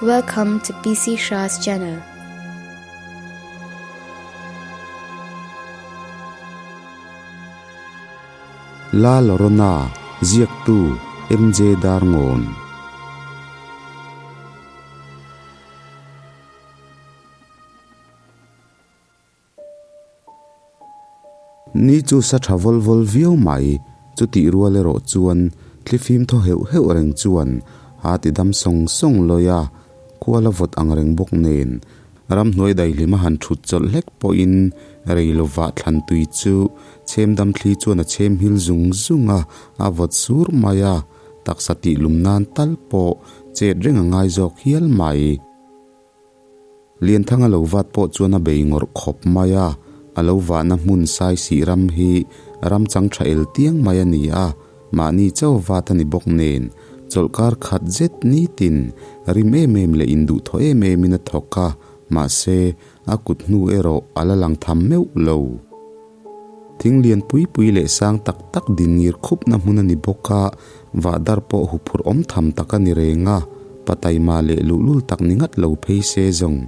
Welcome to PC Shah's channel. La Llorona, Ziaktu, MJ Darngawn. Ni chu sa tha vawl vawl viau mai, chutih rual erawh chuan thlifim thaw heuh heuh reng chuan a ti dam sawng sawng lawi a, kual a vawt ang reng bawk nen ramhnuai daihlima han thut chawlh hlek pawhin rei lovah thlan tui chu chhem dam thli chuan a chhem hil zung zung a, a vawt sur mai a, taksa tih lum nan tal pawh chet reng a ngai zawk hial mai. Lianthanga lo vat pawh chuan a bei ngawrh khawp mai a, a lo vahna hmun Saisih ram hi ram chang tha el tiang mai a ni a, mahni chauh vat a ni bawk nen, chawlhkar khat zet nitin rim em em leh induhthawh em em in a thawk a, mahse a kut hnu erawh a la lang tham meuh lo. Thing lian pui pui leh sang tak tak din ngir khupna hmun a ni bawk a, vahdar pawh huphurh awm tham tak a ni reng a, pataima leh luhlul tak ni ngat lo phei se zawng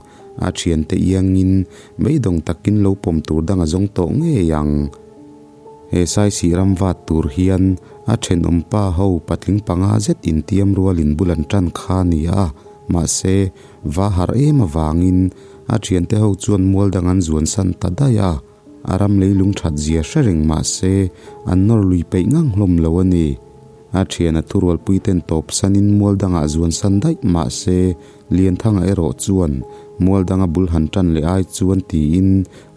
a thiante iangin beidawng takin lo pawm tur dang a zawng tawh ngei ang. He Saisih ram vat tur hian a thenawm pa ho patling panga zet intiam rualin bul an tan kha a ni a, mahse va harh em avangin a thiante ho chuan mual dang an zuan san ta daih a. A ram leilung that zia hre reng mah se, an nawr lui peih ngang hlawm lo a ni. A thian a thurualpui ten tawp sanin mual dangah zuan san daih mah se, Lianthanga erawh chuan mual danga bul han tan leh ai chuan tiin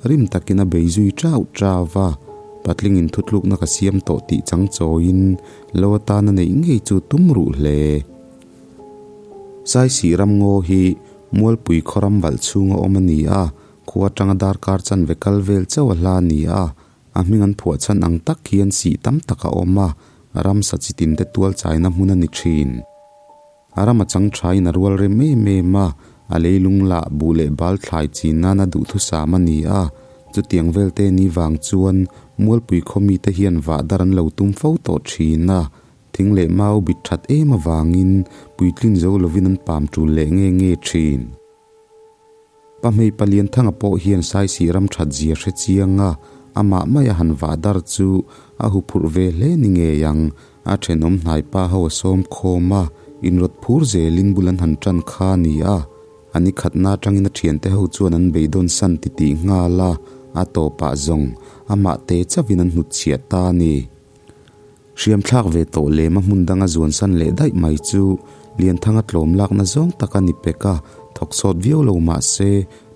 rim takin a bei zui chau chau va, patlingin thutlukna ka siam tawh tih chang chawiin lo atana neih ngei chu tum ruh hle. Saisih ramngaw hi Mualpui khaw ram valh chhunga awm a ni a, Khua atanga darkar chanve kal vel chauh a hla a ni a, a hming an phuah chhan ang tak hian sih tam tak a awm a, ramsa chi tin te tual chaina hmun a ni thin. A ram a chang thain a rual rem em em a, a leilung lah buh leh bal thlai chin nana duhthusam a ni a, chutiang vel te ni vang chuan Mualpui khaw mite hian vah dar an lo tum fo tawh thin a, thing leh mau bit that em avangin puitlin zo lovin an pam tul leh nge nge thin. Pahmei Palianthanga pawh hian Saisih ram that zia hre chiang a, amah maia han vah dar chu a huphurh ve hle ni ngei ang. A thenawm hnai pa ho a sawm khawm a, inrawt phur zelin bul an han tan kha a ni a. A ni khatna atangin a thiante ho chuan an beidawn san titih nghal a, a tawpah zawng amah te chauhin an hnutchhiah ta a ni. Hriam thlak ve tawh lem a hmun danga zuan san leh daih mai chu Lianthanga tlawm lakna zawng tak a ni pek a, thawk sawt viau lo mah se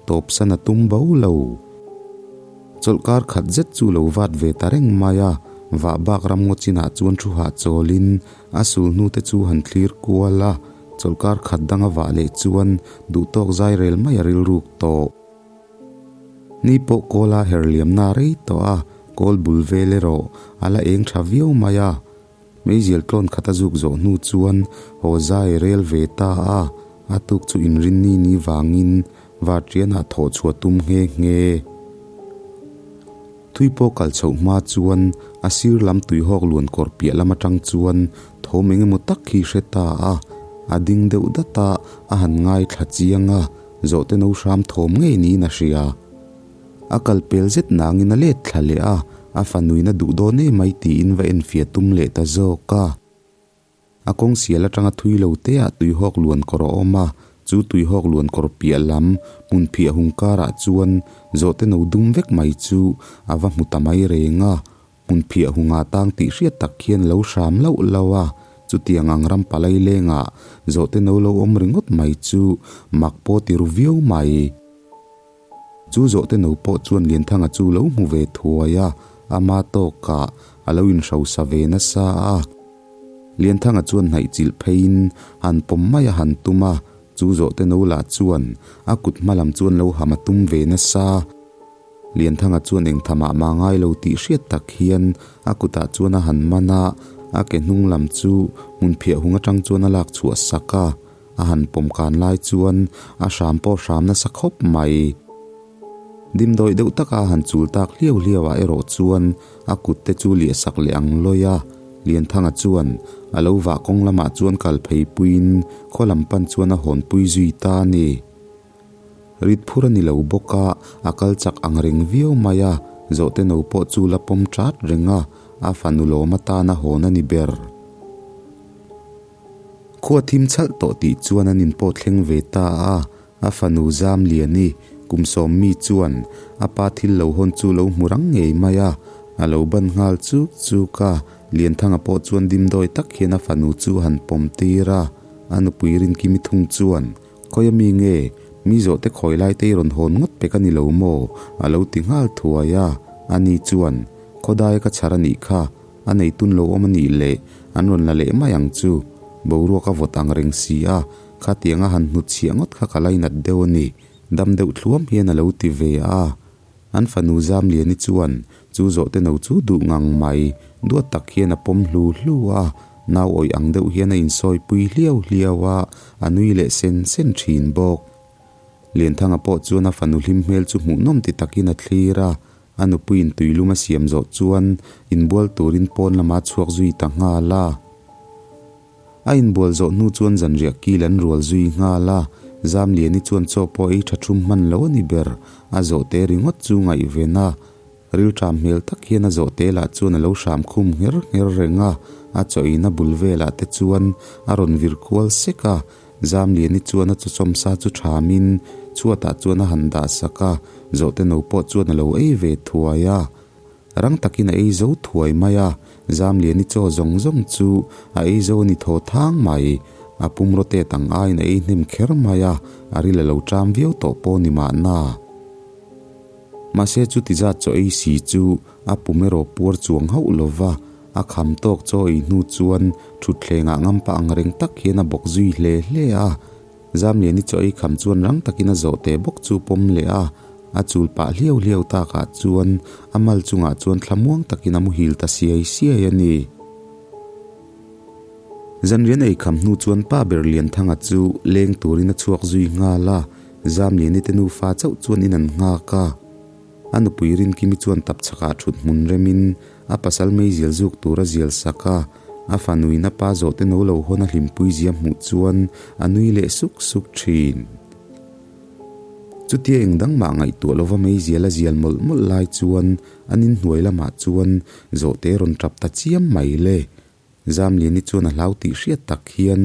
tawp san a tum bo lo. Chawlhkar khat zet chu lo vat ve ta reng mai a, vah bak ram ngaw chinah chuan thu hahchawlin a sul hnu te chu han thlir kual a, chawlhkar khat danga vah leh chuan duhtawk zai rel mai a rilruk tawh. Ni pawh kawla her liamna a rei tawh a, kawl bul vel erawh a la eng tha viau mai a. Meizial tlawn khat a zuk zawh hnu chuan haw zai rel ve ta a, a tuk chu inrinni ni vangin Varṭianah thawh chhuah tum nghe nghe. Thui pawh kal chhoh hma chuan a sir lam tuihawk luan kawr piah lam atang chuan thawm eng emaw tak hi hre ta a, a ding deuh dat a, a han ngaithla chiang a. Zawhte no hram thawm ngei niin a hria. A kal pel zet nangin a let thla leh a, a fanuin a duh dawn em mai tiin va enfiah tum leh ta zawk a. A kawng sial atanga thui lo te ah tuihawk luan kawr a awm a, chu tuihawk luan kawr piah lam hmun phiah hung karah chuan zawhte no dum vek mai chu a va hmu ta mai reng a. Hmun phiah hunga tang tih hriat tak hian lo hram lauh lauh a, chutiang ang ram palai lengah zawhte no lo awm ringawt mai chu mak pawh ti ru viau mai. Chu zawhte no pawh chuan Lianthanga chu lo hmu ve thuai a, ama tawkah a lo inhrosa ve nasa a. Lianthanga chuan hnaih chilh pheiin han pawm mai a han tum a, chu zawhte no lah chuan a kut hma lam chuan lo ham a tum ve nasa. Lianthanga chuan eng thamah mah ngai lo tih hriat tak hian a kutah chuan a han man a, a ke hnung lam chu hmun phiah hung atang chuan a lak chhuah sak a, a han pawm kan lai chuan a hram pawh hram nasa khawp mai. Dimdawih deuh taka a han chul tak hliau hliau ah erawh chuan a kut te chu liah sak leh ang lawi a. Lianthanga chuan a lo vah kawng lamah chuan kal phei puiin khaw lam pan chuan a hawnpui zui ta a ni. Rit phur a ni lo bawk a, a kal chak ang reng viau mai a, zawhte no pawh chu la pawm chat reng a, a fanu lawm atan a hawn a ni ber. Khua thim chhalh tawh tih chuan an inpawh thleng ve ta a, a fanu Zamliani kum sawm mi chuan a pa thil lo hawn chu lo hmu rang ngei mai a, a lo ban nghal chuk chuk a, Lianthanga pawh chuan dimdawi tak hian a fanu chu a han pawm tir a, a nupui Rinkimi thung chuan Khawi a mi nge? Mi zawhte khawi lai te i rawn hawn ngawt pek a ni lo maw? A lo ti nghal thuai a. Ani chuan, Khawdai ka chhar a nih kha, a nei tun lo awm a nih leh an rawn la leh mai ang chu. Boruak a vawt ang reng si a, khatiang a han hnutchhiah ngawt kha ka lainat deuh a ni, dam deuh thluam hian a lo ti ve a. An fanu Zamliani chuan chu zawhte no chu duh ngang mai, duat tak hian a pawm hlu hlu a, nau awih ang deuh hian a insawi pui hliau hliau a, a nui leh sen sen thin bawk. Lianthanga pawh chuan a fanu hlim hmel chu hmuhnawm ti takin a thlir a, a nupuiin tuilum a siam zawh chuan inbual turin pawn lama chhuak zui ta nghal a. A inbual zawh hnu chuan zanriah kil an rual zui nghal a, Zamliani chuan chaw pawh ei tha thum hman lo a ni ber, a zawhte ringawt chu ngaihven a, rilṭam hmel tak hian a zawhte lah chuan a lo hram khum ngher ngher reng a, a chaw eina bul velah te chuan a rawn vir kual sek a, Zamliani chuan a chawchawm sa chu ṭhamin chhuatah chuan a han dah sak a, zawhte no pawh chuan a lo ei ve thuai a. Rang takin a ei zo thuai mai a, Zamliani chaw zawng zawng chu a ei zo a ni thaw thang mai. A pumraw tet ang aiin a ei hnem kher mai a, a ril a lo ṭam viau tawh pawh ni mahna. Mahse chuti zat chaw ei si chu a pum erawh puar chuang hauh lo va, a kham tawk chaw ei hnu chuan thutthlengah ngampa ang reng tak hian a bawk zui hle hle a. Zamliani chaw ei kham chuan rang takin a zawh teh bawk chu pawm leh a, a chul pah hliau hliau takah chuan a mal chungah chuan thlamuang takin a muhil ta siai siai a ni. Zanrian ei kham hnu chuan pa ber Lianthanga chu leng turin a chhuak zui nghal a, Zamliani te nufa chauh chuan in an nghak a. A nupui Rinkimi chuan tapchhakah thut hmun remin a pasal meizial zuk tur a zial sak a, a fanuin a pa zawhte no lo hawn a hlimpui zia hmuh chuan a nui leh suk suk thin. Chutia eng dang mah ngaihtuah lova meizial a zial mawlh mawlh lai chuan an inhnuai lamah chuan zawhte rawn tap ta chiam mai le. Zamliani chuan a hlau tih hriat tak hian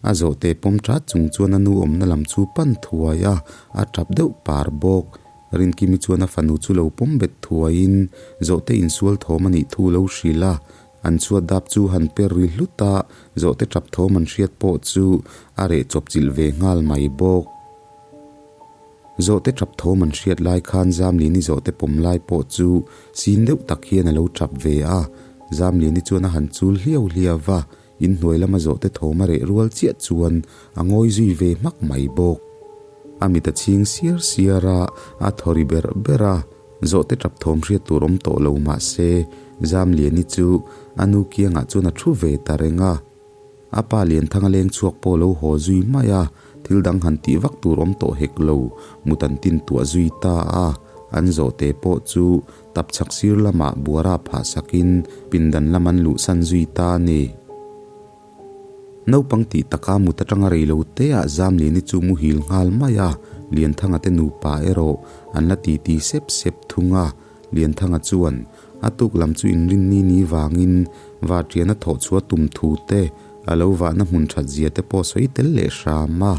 a zawhte pawm ṭat chung chuan a nu awmna lam chu pan thuai a, a ṭap deuh par bawk. Rinkimi chuan a fanu chu lo pawm bet thuaiin zawhte insual thawm a nih thu lo hrilh a, an chhuat dap chu han per ri hlut a, zawhte ṭap thawm an hriat pawh chu a reh chawpchilh ve nghal mai bawk. Zawhte ṭap thawm an hriat lai khan Zamliani zawhte pawm lai pawh chu sin deuh tak hian a lo ṭap ve a. Zamliani chuan a han chul hliau hliau va, inhnuai lama zawhte thawm a reh rual chiah chuan a ngawi zui ve hmak mai bawk. A mit a chhing siar siar a, a thaw ri berh berh a. Zawhte ṭap thawm hriat tur awm tawh lo mah se, Zamliani chu a nu kiangah chuan a ṭhu ve ta reng a. A pa Lianthanga leng chhuak pawh lo haw zui mai a, thil dang han tih vak tur awm tawh hek lo, mut an tin tuah zui ta a, an zawhte pawh chu tapchhak sir lamah buara phah sakin pindan lam an luhsan zui ta a ni. Naupang tih taka mut atanga rei lo teah Zamliani chu muhil nghal mai a, Lianthanga te nupa erawh an la titi sep sep thung a, Lianthanga chuan A tuk lam chu inrinni ni vangin Varṭiana thawh chhuah tum thu te, a lo vahna hmun ṭhat zia te pawh sawi tel leh hram a,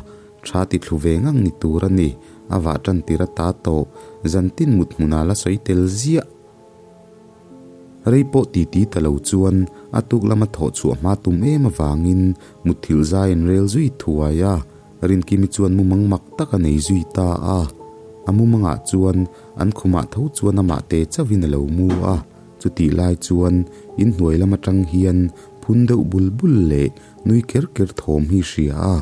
ṭha ti thlu ve ngang ni tur a ni. A vah ṭan tir a ta tawh, zantin mut hmunah la sawi tel ziah. Rei pawh titi ta lo chuan a tuk lama thawh chhuah hma tum em avangin mutthilh zai an rel zui thuai a. Rinkimi chuan mumang mak tak a nei zui ta a. A mumangah chuan an khumah tho chuan amah te chauhin a lo mu a. Chutih lai chuan inhnuai lam atang hian phun deuh bul bul leh nui ker ker thawm hi hria a.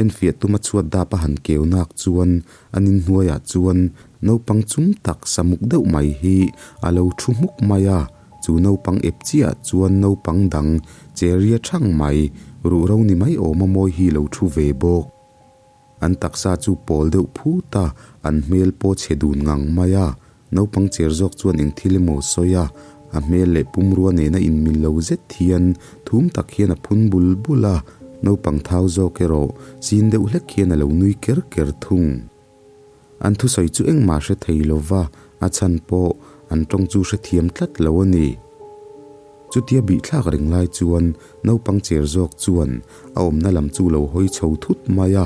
Enfiah tuma chhuat dap a han keu nak chuan an inhnuaiah chuan naupang chum tak samuk deuh mai hi a lo thu hmuk mai a. Chu naupang ep chiah chuan naupang dang cheria thang mai, ruhro ni mai awma mawi hi lo thu ve bawk. An taksa chu pawl deuh phut a, an hmel pawh chhe dun ngang mai a. Naupang cher zawk chuan eng thil emaw sawi a, A hmel leh pumrua nena inmil lo zet hian thum tak hian a phun bul bul a, naupang thau zawk erawh chin deuh hlek hian a lo nui ker ker thung. An thusawi chu engmah hre thei lo va, a chhan pawh an tawng chu hrethiam tlat lo a ni. Chutia bihthlak reng lai chuan naupang cher zawk chuan a awmna lam chu lo hawi chho thut mai a,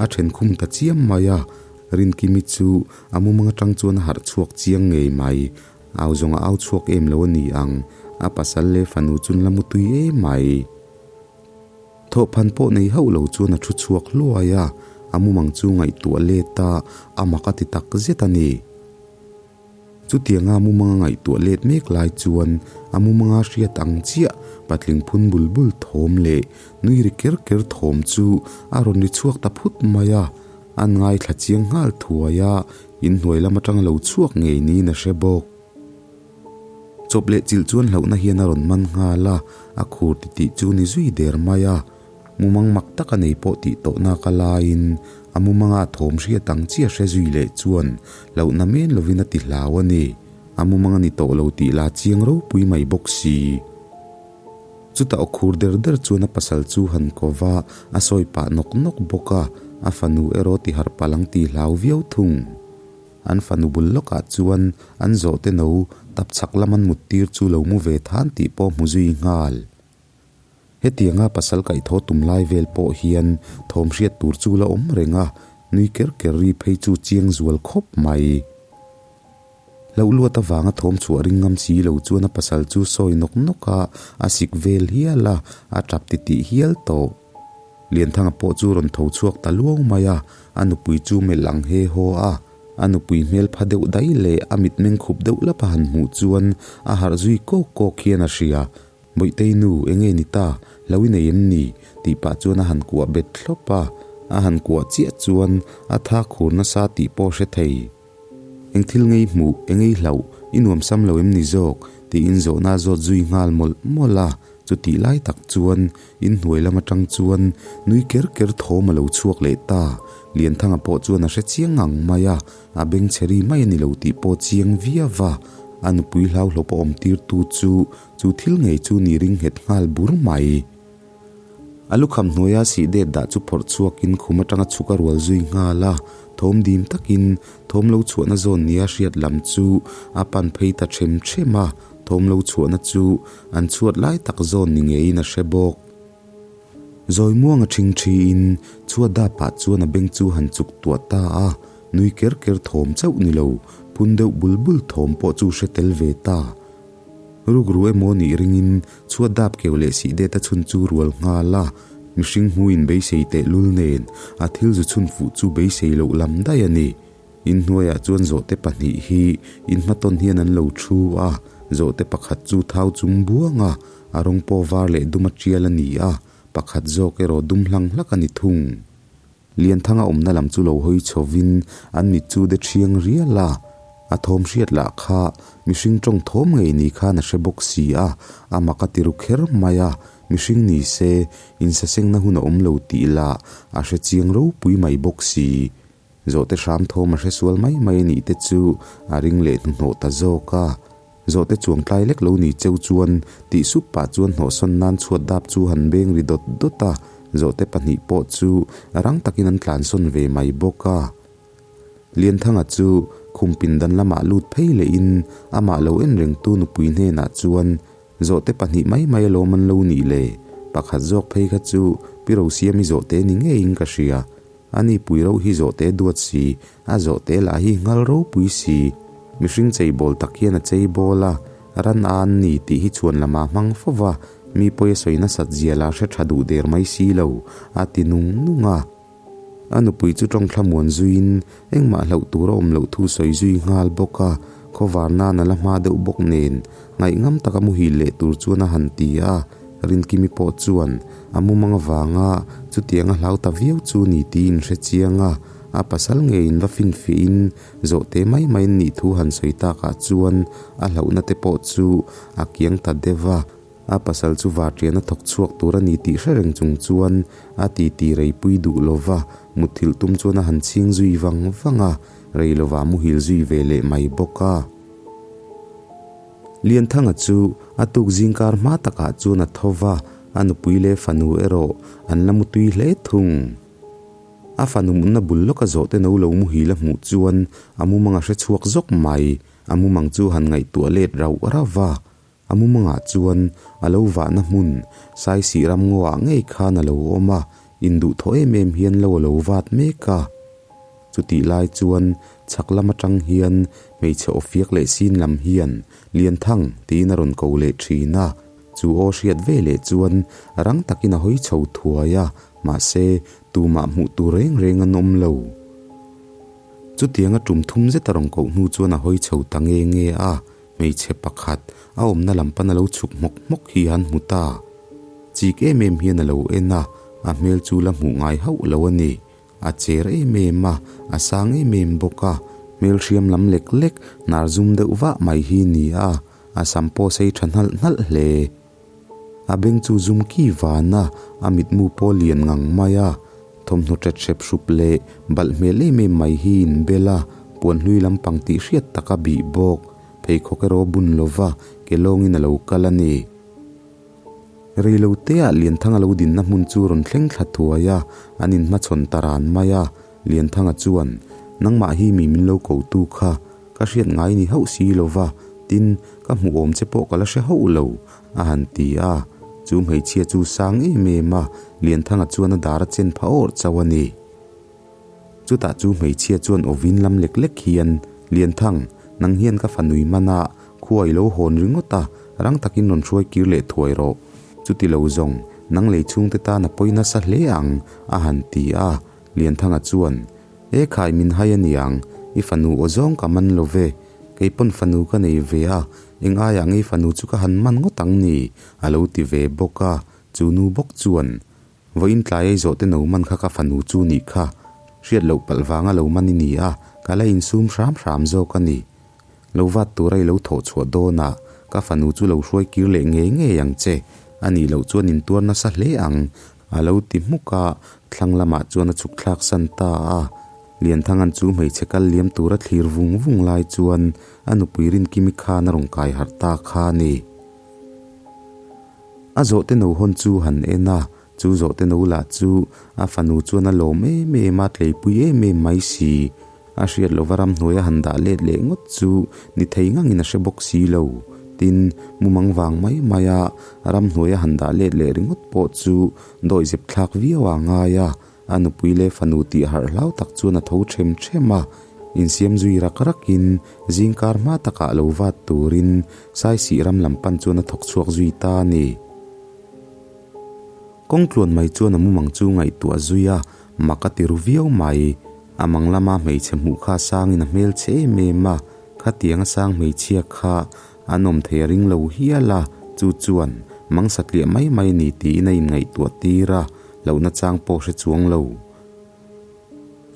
a then khum ta chiam mai a. Rinkimi chu a mumang atang chuan a harh chhuak chiang ngei mai. Au zawng a au chhuak em lo a ni ang, a pasal leh fanu chun la mutui em mai. Thawhphan pawh nei hauh lo chuan a thu chhuak hluai a, a mumang chu ngaihtuah let a, a mak a ti tak zet a ni. Chutianga mumanga ngaihtuah let mek lai chuan a mumanga hriat ang chiah patling phun bul bul thawm leh nui ri ker ker thawm chu a rawn ri chhuak ta phut mai a, an ngaithla chiang nghal thuai a, inhnuai lam atanga lo chhuak ngei niin a hre bawk. Chawp leh chilh chuan hlauhna hian a rawn man nghal a, a khur titih chu ni zui der mai a. Mumang mak tak a nei pawh tih tawh nak a laiin a mumanga thawm hriat ang chiah hre zui leh chuan hlauhna men lovin a ti hlau a ni. A mumang a ni tawh lo tih la chiang ropui mai bawk si. Chutah aw khur der der chuan a pasal chu han ko va, a sawi pah nawk nawk bawk a, a fanu erawh ti harh palh ang ti hlau viau thung. An fanu bul lawkah chuan an zawhte no tap chhak lam an mut tir chu lo mu ve than tih pawh hmu zui nghal. Hetianga pasal kaihthawh tum lai vel pawh hian thawm hriat tur chu la awm reng a, nui ker ker ri phei chu chiang zual khawp mai. Hlauh luat avanga thawm chhuah ring ngam si lo chuan a pasal chu sawi nawk nawk a, a sik vel hial a, a tap titih hial tawh. Lianthanga pawh chu rawn tho chhuak ta luau mai a, a nupui chu melh ang he haw a, a nupui hmel pha deuh dai leh a mitmeng khup deuh lap a han hmuh chuan a harh zui kawk kawk hian a hria. Bawihtei nu, enge ni ta? Lo i nei em ni? tih pah chuan a han kuah bet thlawp a, a han kuah chiah chuan a tha khur nasa tih pawh hre thei. Eng thil ngei hmuh, eng ei hlauh, i nuam sam lo em ni zawk? tiin zawhna a zawt zui nghal mawlh mawlh a. Chutih lai tak chuan inhnuai lam atang chuan nui ker ker thawm a lo chhuak leh ta. Lianthanga pawh chuan a hre chiang ngang mai a, a beng chhe ri mai a ni lo tih pawh chiang viau va. A nupui hlauhlawp a awm tirtu chu chu thil ngei chu ni ring nghet nghal bur mai. A lukham hnuaia sih det dah chu phawrh chhuakin khum atanga chhuk a rual zui nghal a, thawm dim takin thawm lo chhuahna zawn nia hriat lam chu a pan phei ta them them a, thawm lo chhuahna chu an chhuat lai tak zawn ni ngeiin a hre bawk. Zawi muanga ṭhing ṭhiin chhuat dapah chuan a beng chu han chuk tuah ta a, nui ker ker thawm chauh ni lo, phun deuh bul bul thawm pawh chu hre tel ve ta. Rukru emaw nih ringin chhuat dap keu leh sih det a chhun chu rual nghal a, mihring hmuin beisei teh lul nen a thil zu chhun fuh chu beisei loh lam daih a ni. Inhnuaiah chuan zawhte pahnih hi inhmatawn hian an lo thu a, zawhte pakhat chu thau chung buang a, a rawng pawh var leh dum a tial a ni a, pakhat zawk erawh dum hlang hlak a ni thung. Lianthanga awmna lam chu lo hawi chhovin an mit chu de thiang rial a, a thawm hriat lah kha mihring tawng thawm ngei ni khan a hre bawk si a, a mak a ti ru kher mai a, mihring ni se insasengna hun a awm lo tih lah a hre chiang ropui mai bawk si. Zawhte hram thawm a hre sual mai mai a nih te chu a ring leh hnuhnawh ta zawk a. Zawhte chuang tlai lek lo ni cheu chuan tih sup pah chuan hnawhsawn nan chhuat dap chu han beng ri dawt dawt a, zawhte pahnih pawh chu rang takin an tlansawn ve mai bawk a. Lianthanga chu khum pindan lamah lut phei lehin amah lo en rengtu nupui hnenah chuan Zawhte pahnih mai mai alawm an lo nih le, pakhat zawk phei kha chu Pi Rosiami zawhte ni ngeiin ka hria. Ani pui ro hi zawhte duat si, a zawhte lah hi nghal ropui si. Mihring cheibawl tak hian a cheibawl a, ran a an ni tih hi chhuan lamah hmang fo va, mi pawi a sawi nasat zia la hre tha duh der mai si lo, a ti nung nung a. A nupui chu tawng thlamuan zuiin engmah hlauh tur a awm loh thu sawi zui nghal bawk a, khawvar nan a la hma deuh bawk nen ngaihngam taka muhil leh tur chuan a han ti a, Rinkimi pawh chuan a mumang avanga chutiang a hlau ta viau chu ni tiin hre chiang a, a pasal ngeiin va finfiahin zawhte mai mai an nih thu han sawi takah chuan a hlauhna te pawh chu a kiang ta deuh a. A pasal chu varṭian a thawk chhuak tur a ni tih hre reng chung chuan a titi reipui duh lo va, mutthilh tum chuan a han chhing zui vang vang a, rei lovah muhil zui ve leh mai bawk a. Lianthanga chu a tuk zingkar hma takah chuan a tho va, a nupui leh fanu erawh an la mutui hle thung. A fanu mutna bul lawka zawhte no lo muhil a hmuh chuan a mumang a hre chhuak zawk mai. A mumang chu han ngaihtuah let rauh rauh va, a mumangah chuan a lo vahna hmun Saisih ramngaw ah ngei khan a lo awm a, induhthawh em em hian lo a lo vat mek a. Chutih lai chuan chhak lam atang hian hmeichhe awfiak leh sin lam hian Lianthang tiin a rawn ko leh thin a, chu aw hriat ve leh chuan rang takin a hawi chho thuai a, mahse tumah hmuh tur reng reng an awm lo. Chutianga tum thum zet a rawn koh hnu chuan a hawi chho ta nge nge a, hmeichhe pakhat a awmna lam pan a lo chhuk hmawk hmawk hi an hmu ta. Chik em em hian a lo en a, a hmel chu la hmuh ngai hauh lo a ni. A cher em em a, a sang em em bawk a, hmel hriam lam lek lek hnar zum deuh vah mai hi ni a, a sam pawh sei tha hnalh hnalh hle. A beng chu zum ki van a, a mitmu pawh lian ngang mai a, thawmhnaw ṭet hrep hrup leh balh hmel em em mai hi inbel a, puan hlui lampang tih hriat tak a bih bawk. Pheikhawk erawh bun lova ke lawngin a lo kal a ni. Reiloteah Lianthanga lo dinna hmun chu rawn thleng thla thuai a, an inhmachhawn ta ran mai a. Lianthanga chuan, Nangmah hi mi min lo kotu kha ka hriat ngai ni hauh si lo va, tin, ka hmuh awm che pawh ka la hre hauh lo, a han ti a. Chu hmeichhia chu sang em em a, Lianthanga chuan a dar a chen pha awrh chauh a ni. Chutah chu hmeichhia chuan awvin lam lek lek hian, Lianthang, nang hian ka fanui man a, khua i lo hawn ringawt a, rang takin rawn hruai kir leh thuai rawh. Chuti lo zawng, nang lei chhungte tan a pawi nasa hle ang, a han ti a. Lianthanga chuan, E khai min hai a niang, i fanu aw zawng ka man lo ve, kei pawn fanu ka nei ve a, eng aiah ngei fanu chu ka han man ngawt ang ni, a lo ti ve bawk a. Chu nu bawk chuan, Vawiin tlai ei zawh te no man kha ka fanu chu nih kha, hriat loh palh vanga lo man i ni a, ka la insum hram hram zawk a ni. Lo vat tura i lo thawh chhuah dawnah ka fanu chu lo hruai kir leh ngei ngei ang che, a nih loh chuan intuar nasa hle ang, a lo ti hmuk a, thlang lamah chuan a chhuk thlak san ta a. Lianthangan chu hmeichhe kal liam tura thlir vung vung lai chuan a nupui Rinkimi khan a rawn kai harh ta kha a ni. A zawhte no hawn chu han en a, chu zawhte no lah chu a fanu chuan a lawm em em a, tleipui em em mai si. A hriat lova ramhnuai a han dah let leh ngawt chu ni thei ngangin a hre bawk si lo. Tin, mumang vang mai mai a ramhnuai a han dah let leh ringawt pawh chu dawihzep thlak viau a ngai a, A nupui leh fanu tih harh hlau tak chuan a tho ṭhem ṭhem a, insiam zui rak rakin zingkar hma takah lo vat turin Saisih ram lam pan chuan a thawk chhuak zui ta a ni. Kawngtluan mai chuan a mumang chu ngaihtuah zui a, mak a ti ru viau mai. A mang lama hmeichhe hmuh kha sangin a hmel che em em a, khatianga sang hmeichhia kha an awm thei a ring lo hial a, chu chuan mang satliah mai mai a ni tiin a inngaihtuah tir a. Lohna chang pawh hre chuang lo.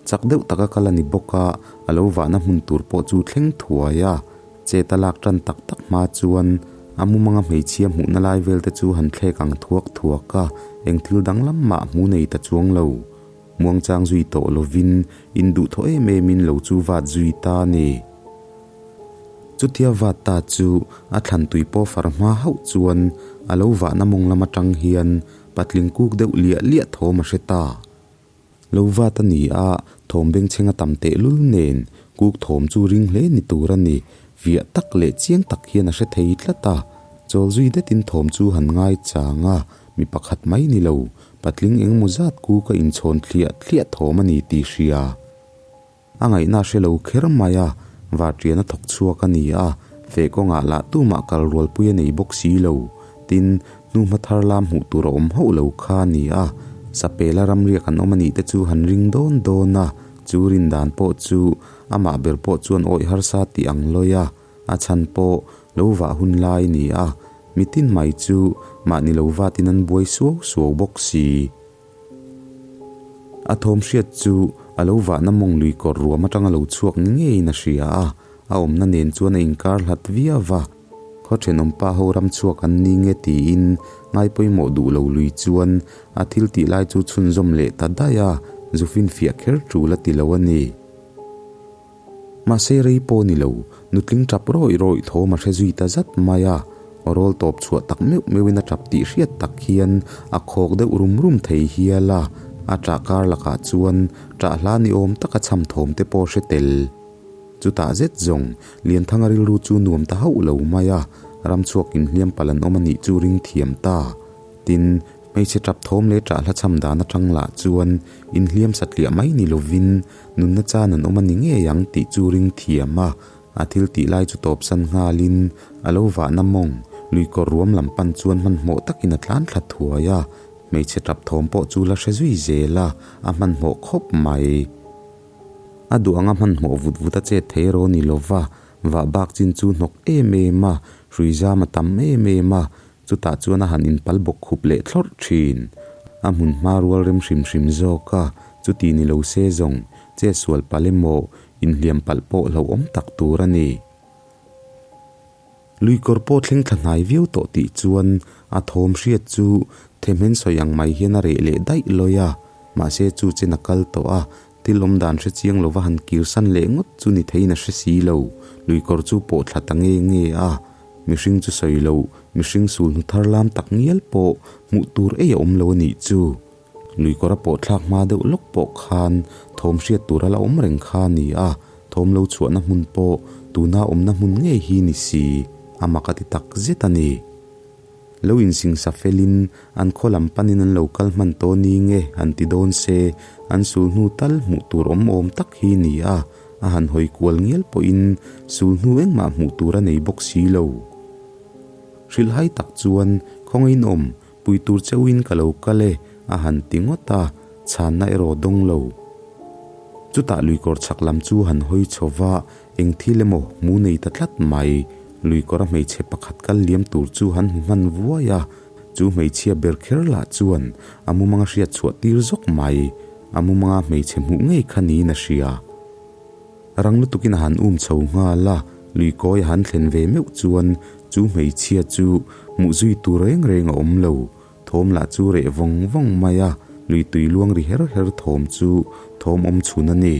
Chak deuh taka kal a ni bawk a, a lo vahna hmun tur pawh chu thleng thuai a. Chet a lak tan tak tak hma chuan a mumanga hmeichhia hmuhna lai vel te chu han thlek ang thuak thuak a, eng thil danglam mah hmu nei ta chuang lo. Muangchang zui tawh lovin induhthawh em emin lo chu vat zui ta a ni. Chutia vat ta chu a thlan tui pawh far hma hauh chuan a lo vahna mawng lam atang hian Patling kuk deuh liah liah thawm a hre ta. Lo vat a ni a, thawm bengchheng a tam tehlul nen kuk thawm chu ring hle ni tur a ni. Viah tak leh chiang tak hian a hre thei tlat a. Chawl zui detin thawm chu han ngai chang a, mi pakhat mai ni lo, patling engemaw zat kuk a inchhawn thliah thliah thawm a ni tih hria. A ngaihna a hre lo kher mai a, varṭian a thawk chhuak a ni a, feh kawngah lah tumah kal rualpui a nei bawk si lo. Tin, hnuhma thar lam hmuh tur a awm hauh lo kha a ni a, Sapela ramriak an awm a nih te chu han ring dawn dawn a, chu rin dan pawh chu amah ber pawh chuan awih harsa tih ang lawi a, a chhan pawh lo vah hun lai a ni a, mitin mai chu mahni lo vatin an buai suau suau bawk si. A thawm hriat chu a lo vahna mawng lui kawr ruam atanga lo chhuak ni ngeiin a hria a, a awmna nen chuan a inkar hlat viau va. Khaw thenawmpa ho ram chhuak an ni nge tiin ngai pawimawh duh lo lui chuan a thil tih lai chu chhunzawm leh ta daih a, zu finfiah kher tul a ti lo a ni. Mahse rei pawh ni lo, nutling tap rawih rawih thawm a hre zui ta zat mai a. Rawl tawp chhuah tak meuh meuhin a tap tih hriat tak hian a khawk deuh rum rum thei hial a, a ṭah kar lakah chuan ṭah hla ni awm taka chham thawm te pawh hre tel. Chutah zet zawng Lianthanga rilru chu nuam ta hauh lo mai a, ramchhuak inhliam palh an awm a nih chu ring thiam ta. Tin, hmeichhe ṭap thawm leh ṭah hla chham dan aṭang lah chuan inhliam satliah mai ni lovin nunna chan an awm a ni ngei ang tih chu ring thiam a, A thil tih lai chu tawpsan nghalin a lo vahna mawng lui kawr ruam lam pan chuan hmanhmawh takin a tlan thla thuai a, hmeichhe tap thawm pawh chu la hre zui zel a, a hmanhmawh khawp mai. A duh anga hmanhmawh vut vut a chet thei erawh ni lova, vah bak chin chu hnawk em em a, hrui zam a tam em em a, chutah chuan a han inpal bawk khup leh thlawrh thin. A hmun hma rual rem hrim hrim zawk a, chuti ni lo se zawng, chet sual palh emaw Inhliam palh pawh hlauhawm tak tur a ni. Luikawr pawh thleng thla hnai viau tawh tih chuan a thawm hriat chu themhen sawi ang mai hian a reh leh daih lawi a, mahse chu chen a kal tawh a, thil awm dan hre chiang lova han kirsan leh ngawt chu ni theiin a hre si lo. Luikawr chu pawh thla ta nge nge a, mihring chu sawi loh, mihring sulhnu thar lam tak ngial pawh hmuh tur ei a awm lo a nih chu. Luikawr a pawh thlak hma deuh lawk pawh khan thawm hriat tur a la awm reng kha a ni a, thawm lo chhuahna hmun pawh tuna awmna hmun ngei hi ni si, a mak a ti tak zet a ni. Lo insingsa felin an khaw lam panin an lo kal hman tawh ni nge han ti dawn se, an sul hnu tal hmuh tur awm awm tak hi ni a, a han hawi kual ngial pawhin sul hnu engmah hmuh tur a nei bawk si lo. Hrilhhai tak chuan khawngaiin awm Pui tur cheuhin ka lo kal e, a han ti ngawt a, chhanna erawh dawng lo. Chutah luikawr chhak lam chu han hawi chho va, eng thil emaw hmu nei ta tlat mai. Luikawra hmeichhe pakhat kal liam tur chu han hmu hman vuai a, chu hmeichhia ber kher lah chuan a mumanga hriat chhuah tir zawk mai. A mumanga hmeichhe hmuh ngei kha niin a hria. Rang lutukin a han um chho nghal a, luikawi a han thlen ve meuh chuan chu hmeichhia chu hmuh zui tur reng reng a awm lo. Thawm lah chu reh vawng vawng mai a, lui tui luang ri her her thawm chu thawm awm chhun a ni.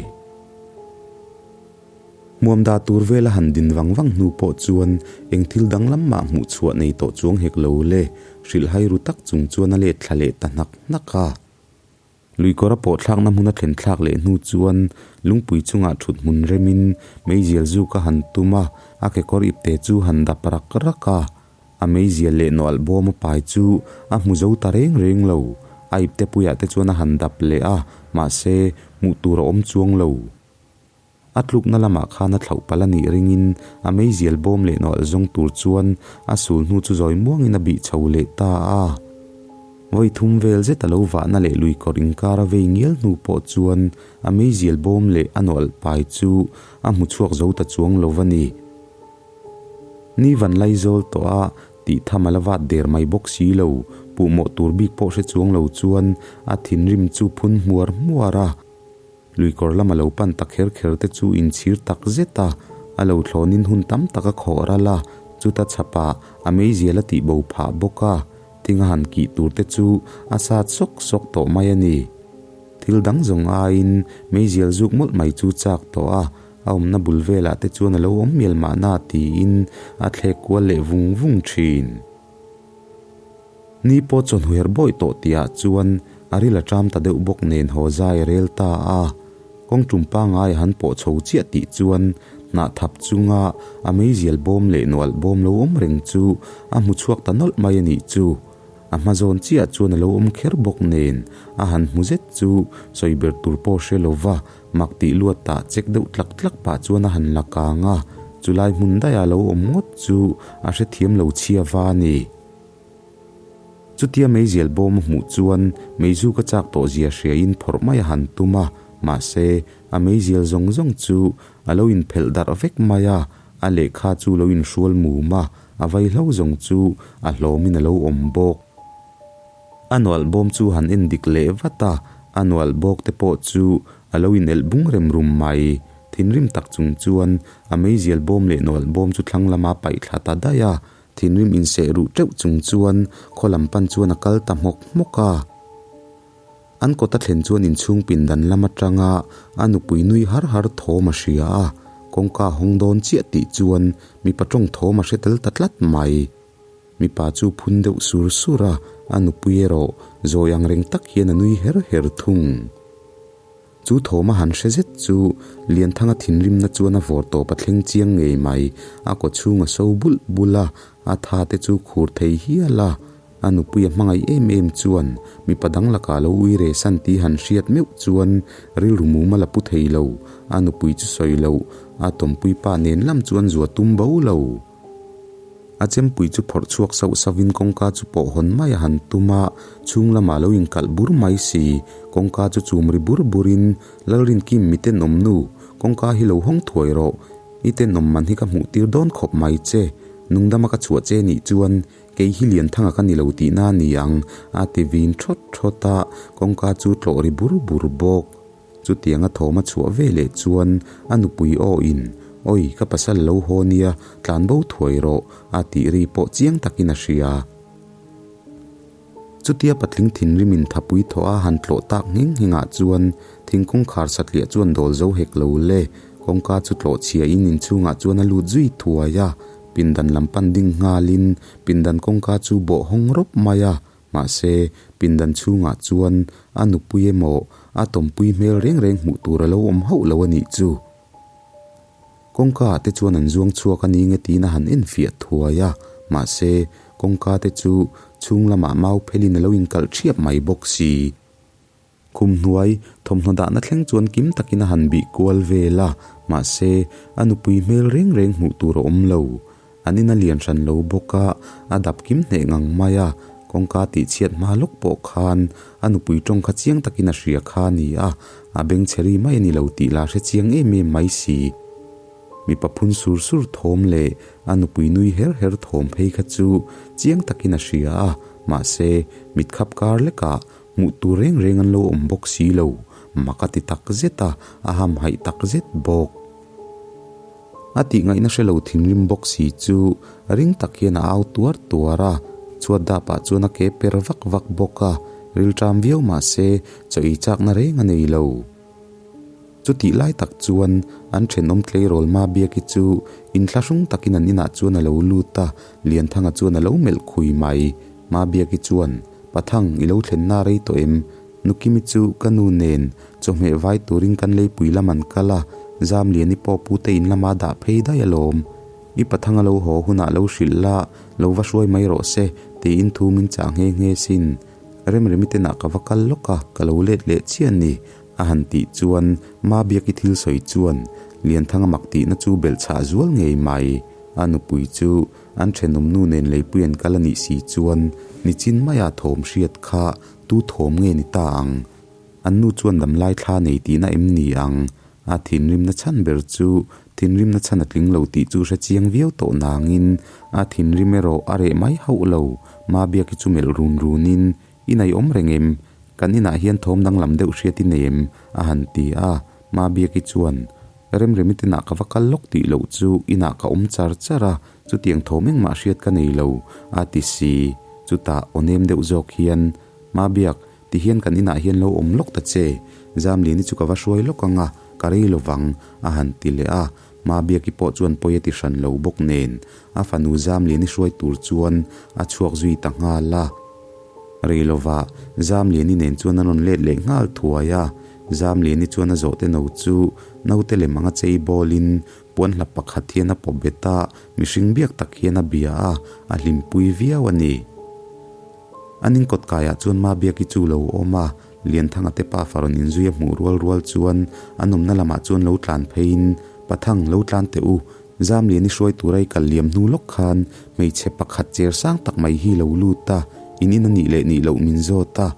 Hmuam dah tur vela han din vang vang hnu pawh chuan eng thil danglam mah hmuh chhuah nei tawh chuang hek lo le, hrilhhai ru tak chung chuan a let thla leh ta hnak hnak a. Luikawr a pawh thlakna hmun a thlen thlak leh hnu chuan lungpui chungah thut hmun remin meizial zuk a han tum a, a kekawr ipte chu han dap rak rak a. A meizial leh nawalh bawm a pai chu a hmu zo ta reng reng lo. A ipte puiah te chuan a han dap leh a, mahse hmuh tur a awm chuang lo. A tlukna lamah khan a thlauh palh a nih ringin a meizial bawm leh nawlh zawng tur chuan a sul hnu chu zawi muangin a bih chho leh ta a. Vawi thum vel zet a lo vahna leh lui kawr inkar a vei ngial hnu pawh chuan a meizial bawm leh a nawlh pai chu a hmu chhuak zo ta chuang lo va ni. Ni van lai zawl tawh a tih tham a la vat der mai bawk si lo, puhmawh tur bik pawh hre chuang lo chuan a thinrim chu phun hmuar hmuar a. Luikawr lama lo pan ta kher kher te chu inchhir tak zet a, a lo thlawnin hun tam tak a khawh ral a, chuta chhapah a meizial a tih bo phah bawk a, thing a han kih tur te chu a sat sawk sawk tawh mai a ni. Thil dang zawng aiin meizial zuk mawlh mai chu chak tawh a, a awmna bul velah te chuan a lo awm mial mahna tiin a thlek kual leh vung vung thin. Ni pawh chawhnu her bawih tawh tihah chuan a ril a ṭam ta deuh bawk nen haw zai a rel ta a. Kawng ṭum pangngai a han pawh chho chiah tih chuan hnah thap chunga a meizial bawm leh nualh bawm lo awm reng chu a hmu chhuak ta nawlh mai a nih chu. A hma zawn chiah chuan a lo awm kher bawk nen a han hmu zet chu sawi ber tur pawh hre lova Mak tih luat tah chek deuh tlak tlak pah chuan a han la kang a, chulai hmun daia lo awm ngawt chu a hrethiam lo chhia va a ni. Chutia meizial bawm a hmuh chuan meizu ka chak tawh zia hriain phawrh mai a han tum a, mahse, a meizial zawng zawng chu a lo inphelh darh vek mai a, a lehkha chu lo inhrual mum a, a vaihlo zawng chu a hlawmin a lo awm bawk. A nualh bawm chu han en dik leh vat a, a nualh bawk te pawh chu a lo inelh bung rem rum mai. Thinrim tak chung chuan a meizial bawm leh nualh bawm chu thlang lama paih thla ta daih a, thinrim inseh ruh teuh chung chuan khaw lam pan chuan a kal ta hmawk hmawk a. An kawt a thlen chuan inchhung pindan lam atanga a nupui nui har har thawm a hria a. Kawngka a hawng dawn chiah tih chuan mipa tawng thawm a hre tel ta tlat mai. Mipa chu phun deuh sur sur a, a nupui erawh zawi ang reng tak hian a nui her her thung. Chu thawm a han hre zet chu Lianthanga thinrimna chuan a vawr tawp a thleng chiang ngei mai. A kaw chhung a so bulh bulh a, a tha te chu khur thei hial a. A nupui a hmangaih em em chuan mipa dang lakah lo ui re san tih han hriat meuh chuan rilru mum a la pu thei lo. A nupui chu sawi loh, a tawmpui pa nen lam chuan zua tum bo lo. A chempui chu phawrh chhuak sauh sauhin kawngka chu pawh hawn mai a han tum a, chhung lamah lo inkalh bur mai si. Kawngka chu chum ri bur burin, Lalrinkim mi tenawm nu, kawngka hi lo hawng thuai rawh. I tenawm man hi ka hmuh tir dawn khawp mai che. Nungdama ka chhuah che nih chuan kei hi Lianthanga ka ni lo tihna a ni ang, a ti vin thawt thawt a, kawngka chu tlawh ri bur bur bawk. Chutianga thawm a chhuah ve leh chuan a nupui aw in, Oi, ka pasal lo haw nia, tlan bo thuai rawh, a tih ri pawh chiang takin a hria. Chutia patling thinrimin thapui thawh a han tlawh tak ngheng nghengah chuan thingkung khar satliah chuan dawl zo hek lo le, kawngka chu tlawh chhia in inchhungah chuan a lut zui thuai a, pindan lam pan ding nghalin pindan kawngka chu bawh hawng rawp mai a, Mahse, pindan chhungah chuan a nupui emaw a tawmpui hmel reng reng hmuh tur a lo awm hauh lo a nih chu. Kawngka ah te chuan an zuang chhuak a ni nge tiin a han enfiah thuai a, mahse, kawngka te chu chhung lamah mau phelin a lo inkalh thiap mai bawk si. Khum hnuai thawmhnaw dahna thleng chuan kim takin a han bih kual vel a, mahse, a nupui hmel reng reng hmuh tur a awm lo. An in a lian hran lo bawk a, a dap kim hneh ngang mai a, kawngka tihchhiat hma lawk pawh khan a nupui tawng kha chiang takin a hria kha a ni a, a bengchhe ri mai a ni lo tih la hre chiang em em mai si. Mipa phun sur sur thawm leh a nupui nui her her thawm phei kha chu chiang takin a hria a, mahse, mitkhap kar lekah Hmuh tur reng reng an lo awm bawk si lo, mak a ti tak zet a, a hamhaih tak zet bawk. A tih ngaihna hre lo thinrim bawk si chu ring tak hian a au tuar tuar a, chhuat dapah chuan a ke per vak vak bawk a, rilṭam viau mah se chaw ei chakna reng a nei lo. Chutih lai tak chuan an thenawm tleirawl Mabiaki chu inthlahrung takin an inah chuan a lo lut a, Lianthanga chuan a lo melh khui mai. Mabiaki chuan, Pathang, i lo thlenna rei tawh em? Nukimi chu ka nu nen chawhmeh vai turin kan leipui lam an kal a, Zamliani pawh pute in lama dah phei daih alawm. I Pathang a lo haw hunah lo hrilh la, lo va hruai mai rawh se, tiin thu min chah nghe nghe sin. Remremi tenah ka va kal lawk a, ka lo let leh chiah ni. A han tih chuan Mabiaki thil sawi chuan Lianthanga mak tihna chu belh chhah zual ngei mai. A nupui chu an thenawm nu nen leipui an kal a nih si chuan nichin maia thawm hriat kha tu thawm nge ni ta ang? An nu chuan damlai thla nei tihna em ni ang? A thinrimna chhan ber chu thinrimna chhan a tling lo tih chu hre chiang viau tawh nangin a thinrim erawh a reh mai hauh lo. Mabiaki chu melh run runin I nei awm reng em? Kan inah hian thawm danglam deuh hriat i nei em? a han ti a, Mabiaki chuan, Remremi tinah ka va kal lawk tih loh chu inah ka awm char char a, chutiang thawm engmah hriat ka nei lo, a ti si. Chutah aw nem deuh zawk hian, Mabiak, tihian kan inah hian lo awm lawk ta che, Zamliani chu ka va hruai lawk ang a, ka rei lovang, a han ti leh a, Mabiaki pawh chuan pawi a ti hran lo bawk nen, a fanu Zamliani hruai tur chuan a chhuak zui ta nghal a. Rei lovah Zamliani nen chuan a rawn let leh nghal thuai a, Zamliani chuan a zawhte no chu naute lem anga chei bawlin puan hlap pakhat hian a pawp bet a, mihring biak tak hian a bia a, a hlimpui viau a ni. An inkawt kaiah chuan Mabiaki chu lo awm a, Lianthanga te pafa rawn inzui a hmuh rual rual chuan an awmna lamah chuan lo tlan pheiin, Pathang, lo tlan teh u, Zamliani hruai tura i kal liam hnu lawk khan hmeichhe pakhat cher sang tak mai hi lo lut a, in in a nih leh nih loh min zawt a,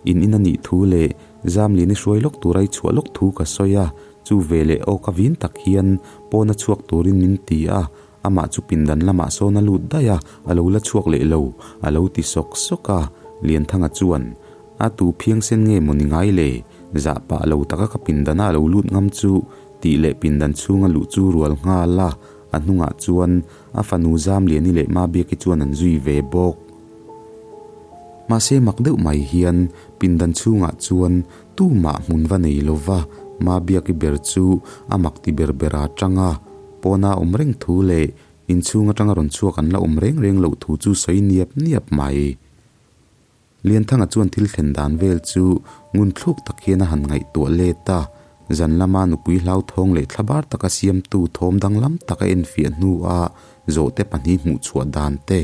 in in a nih thu leh Zamliani hruai lawk tura i chhuah lawk thu ka sawi a, chu ve leh aw ka vin tak hian pawna chhuak turin min ti a, amah chu pindan lamah sawn a lut daih a, a lo la chhuak leh lo, a lo ti sawk sawk a, Lianthanga chuan, A tu phiangsen nge maw ni ngai le? Zah pah lo taka ka pindana a lo lut ngam chu tih leh pindan chhunga luh chu rual nghal a, a hnungah chuan a fanu Zamliani leh Mabiaki chuan an zui ve bawk. Mahse mak deuh mai hian pindan chhungah chuan tumah hmun va nei lova, Mabiaki ber chu a mak ti ber ber a tang a. Pawna awm reng thu leh inchhung atanga rawn chhuak an la awm reng reng loh thu chu sawi niap niap mai. Lianthanga chuan thil thlen dan vel chu ngun thluk tak hian a han ngaihtuah let a, zan lama nupui hlauthawng leh thlabar taka siamtu thawm danglam taka enfiah hnua zawhte pahnih hmuhchhuah dan te,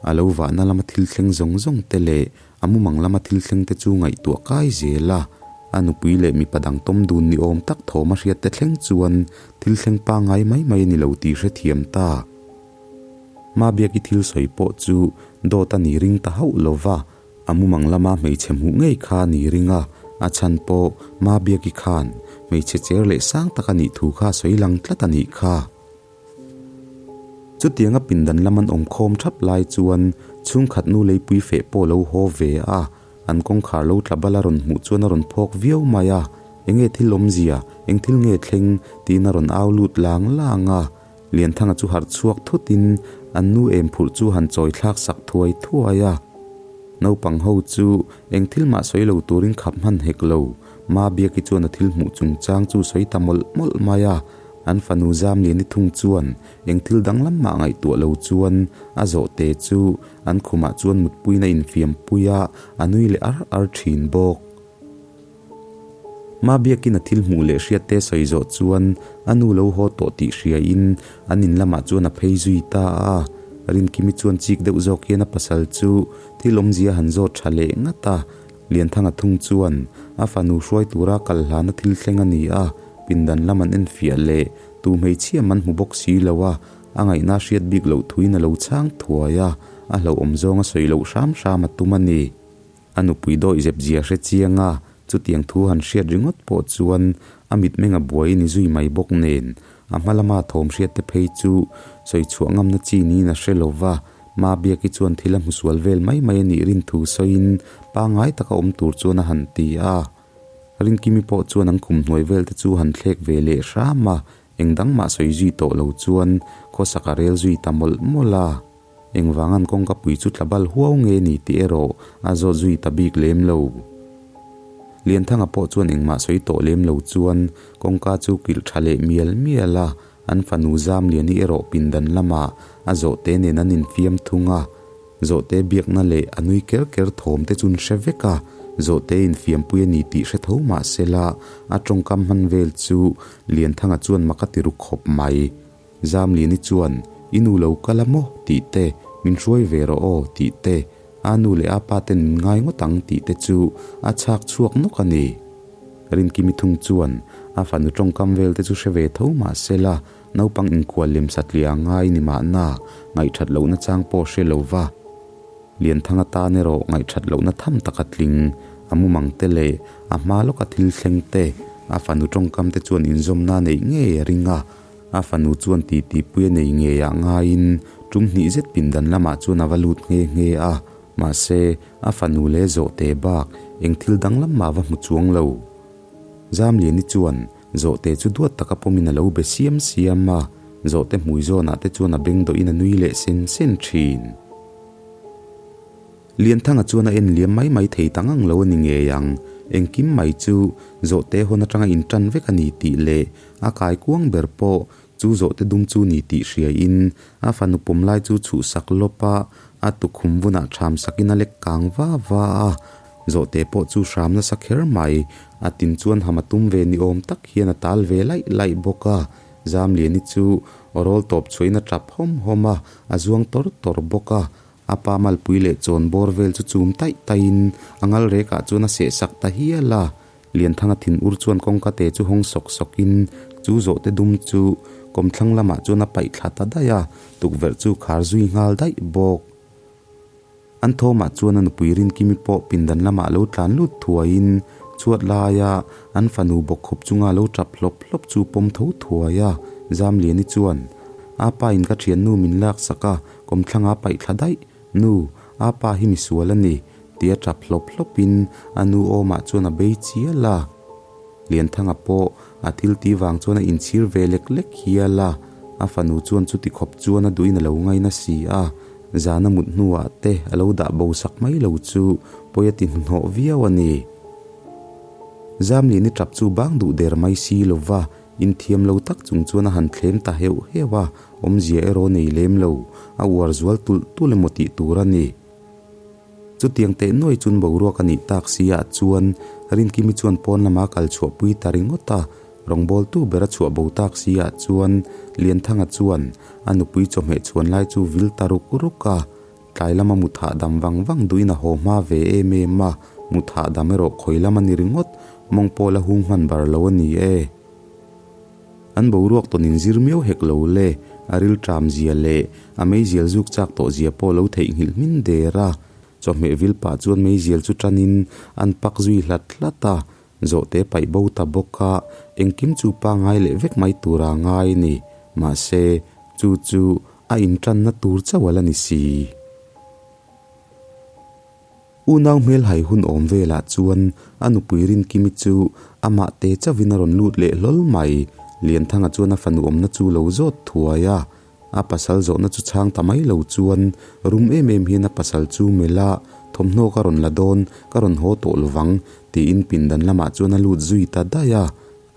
a lo vahna lama thil thleng zawng zawng te leh a mumang lama thil thleng te chu ngaihtuah kai zel a, a nupui leh mipa dang tawm dun ni awm tak thawm a hriat te thleng chuan thil thleng pangngai mai mai a ni lo tih hrethiam ta. Mabiaki thil sawi pawh chu dawt a ni ring ta hauh lo va, a mumang lama hmeichhe hmuh ngei kha a ni ring a, a chhan pawh Mabiaki khan hmeichhe cher leh sang tak a nih thu kha a sawi lang tlat a nih kha. Chutianga pindan lam an awm khawm thap lai chuan chhungkhat nu leipui feh pawh lo haw ve a, an kawngkhar lo tla bal a rawn hmuh chuan a rawn phawk viau mai a, Enge thil awmzia, eng thil nge thleng? tiin a rawn au lut lang lang a. Lianthanga chu harh chhuak thutin an nu em phurh chu han chawi thlak sak thuai thuai a. Naupang ho chu eng thil mah sawi lo turin khap hman hek lo. Ma Biaki chuan a thil hmuh chungchang chu sawi ta mawlh mawlh mai a. An fanu Zamliani thung chuan eng thil danglam mah ngaihtuah lo chuan a zawhte chu an khumah chuan mutpuiin a infiampui a, a nui leh ar ar thin bawk. Ma biakin a thil hmuh leh hriatte sawi zawh chuan a nu lo haw tawh tih hriain an in lamah chuan a phei zui ta a. Rinkimi chuan chik deuh zawk hian a pasal chu thil awmzia han zawt tha leh ngat a. Lianthanga thung chuan a fanu hruai tura kal hlana thil thleng a ni a, pindan lam an enfiah leh tu hmeichhia man hmu bawk si lo a, a ngaihna hriat bik loh thuin a lo chhang thuai a, a hlauhawm zawng a sawi loh hram hram a tum a ni. A nupui dawih zep zia hre chiang a, chutiang thu han hriat ringawt pawh chuan a mitmeng a buai ni zui mai bawk nen, a hma lama thawm hriat te phei chu sawi chhuah ngamna chi niin a hre lo va, Mabiaki chuan thil a hmu sual vel mai mai a nih rin thu sawiin pangngai taka awm tur chuan a han ti a. Rinkimi pawh chuan an khum hnuai vel te chu han thlek ve leh hram a, eng dang mah sawi zui tawh lo chuan khawsak a rel zui ta mawlh mawlh a. Engvangan kawngka pui chu tla bal huau nge ni tih erawh a zawt zui ta bik lem lo. Lianthanga pawh chuan engmah sawi tawh lem lo chuan kawngka chu kilh tha leh mial mial a, an fanu Zamliani erawh pindan lamah a zawhte nen an infiam thung a. Zawhte biakna leh a nui ker ker thawm te chu an hre vek a, zawhte infiampui a ni tih hre tho mah sela a tawngkam hman vel chu Lianthanga chuan mak a ti ru khawp mai. Zamlini chuan, I nu lo kal a maw? tih te, Min hruai ve rawh aw, tih te, A nu leh a pa ten min ngai ngawt ang tih te chu a chhak chhuak nawk a ni. Rinkimi thung chuan a fanu tawngkam vel te chu hre ve tho mah sela, naupang inkhual lem satliah a ngai ni mahna, ngaihthat lohna chang pawh hre lo va. Lianthanga tan erawh ngaihthat lohna tham tak a tling, a mumang te leh a hma lawka thil thleng te, a fanu tawngkam te chuan inzawmna neih ngei a ring a. A fanu chuan titi pui a nei ngeiah ngaiin tum hnih zet pindan lamah chuan a va lut nghe nghe a, mahse, a fanu leh zawhte bak eng thil danglam mah va hmu chuang lo. Zamliani chuan zawhte chu duat taka pawmin a lo be siam siam a, zawhte hmui zawnah te chuan a beng dawhin a nui leh sen sen thin. Lianthanga chuan a en liam mai mai thei ta ngang lo a ni ngei ang, engkim mai chu zawhte hawn atanga intan vek a ni tih leh A kaikuang ber pawh chu zawhte dum chu ni tih hriain a fanu pawm lai chu chhuhsak lawp a, a tukhum vunah ṭham sakin a lek kang va va a. Zawhte pawh chu hram nasa kher mai, a tin chuan ham a tum ve ni awm tak hian a tal ve laih laih bawk a. Zamliani chu rawl tawp chhuahin a ṭap hawm hawm a, a zuang tawr tawr bawk a. A pa malpui leh chawn bawr vel chu chum taih taihin a ngal rekah chuan a sehsak ta hial a. Lianthanga thin ur chuan kawngka te chu hawng sawk sawkin chu zawhte dum chu kawmthlang lamah chuan a paih thla ta daih a, tukverh chu khar zui nghal daih bawk. An thawmah chuan a nupui Rinkimi pawh pindan lamah lo tlan lut thuaiin chhuat laia an fanu bawkkhup chunga lo tap hlawp hlawp chu pawm tho thuai a. Zamliani chuan, A pa in ka thiannu min laksak a, kawmthlanga paih thla daih. Nu, a pa hi misual a ni, tia tap hlawp hlawpin a nu awmah chuan a bei chial a. Lianthanga pawh a thil tih vang chuan a inchhir ve lek lek hial a, a fanu chuan chuti khawp chuan a duhin a lo ngaina si a, zana mut hnuah te a lo dah bo sak mai lo chu pawi a ti hnuhnawh viau a ni. Zamliani tap chu bang duh der mai si lo va. Inthiam lo tak chung chuan a han thlem ta heuh heuh a, awmzia erawh nei lem lo, a uar zual tulh tulh emaw tih tur a ni. Chutiang teh nuai chun boruak a nih tak si ah chuan Rinkimi chuan pawn lama kal chhuahpui ta ringawt a, rawngbawltu ber a chhuah bo tak si ah chuan Lianthanga chuan a nupui chawhmeh chhuan lai chu vil ta ruk ruk a, tlai lama mut hahdam vang vang duhin a haw hma ve em em a, mut hahdam erawh khawi lam a ni ringawt, mawng pawh la hung hman bar lo a ni e. An boruak tawn inzir miau hek lo le, a rilṭam zia leh a meizial zuk chak tawh zia pawh lo theihnghilh hmin der a. Chawhmeh vil pah chuan meizial chu ṭanin an pak zui hlat hlat a, zawhte paih bo ta bawk a, engkim chu pangai leh vek mai tura ngai a ni. Mahse, chu chu a inṭanna tur chauh a la ni si. Unau hmelhai hun awm velah chuan a nupui Rinkimi chu amah te chauhin a rawn lut leh hlawl mai. Lianthanga chuan a fanu awmna chu lo zawt thuai a, a pasal zawhna chu chhang ta mai lo chuan rum em em hian a pasal chu melh a, Thawmhnaw ka rawn la dawn, ka rawn haw tawh lovang, tiin pindan lamah chuan a lut zui ta daih a.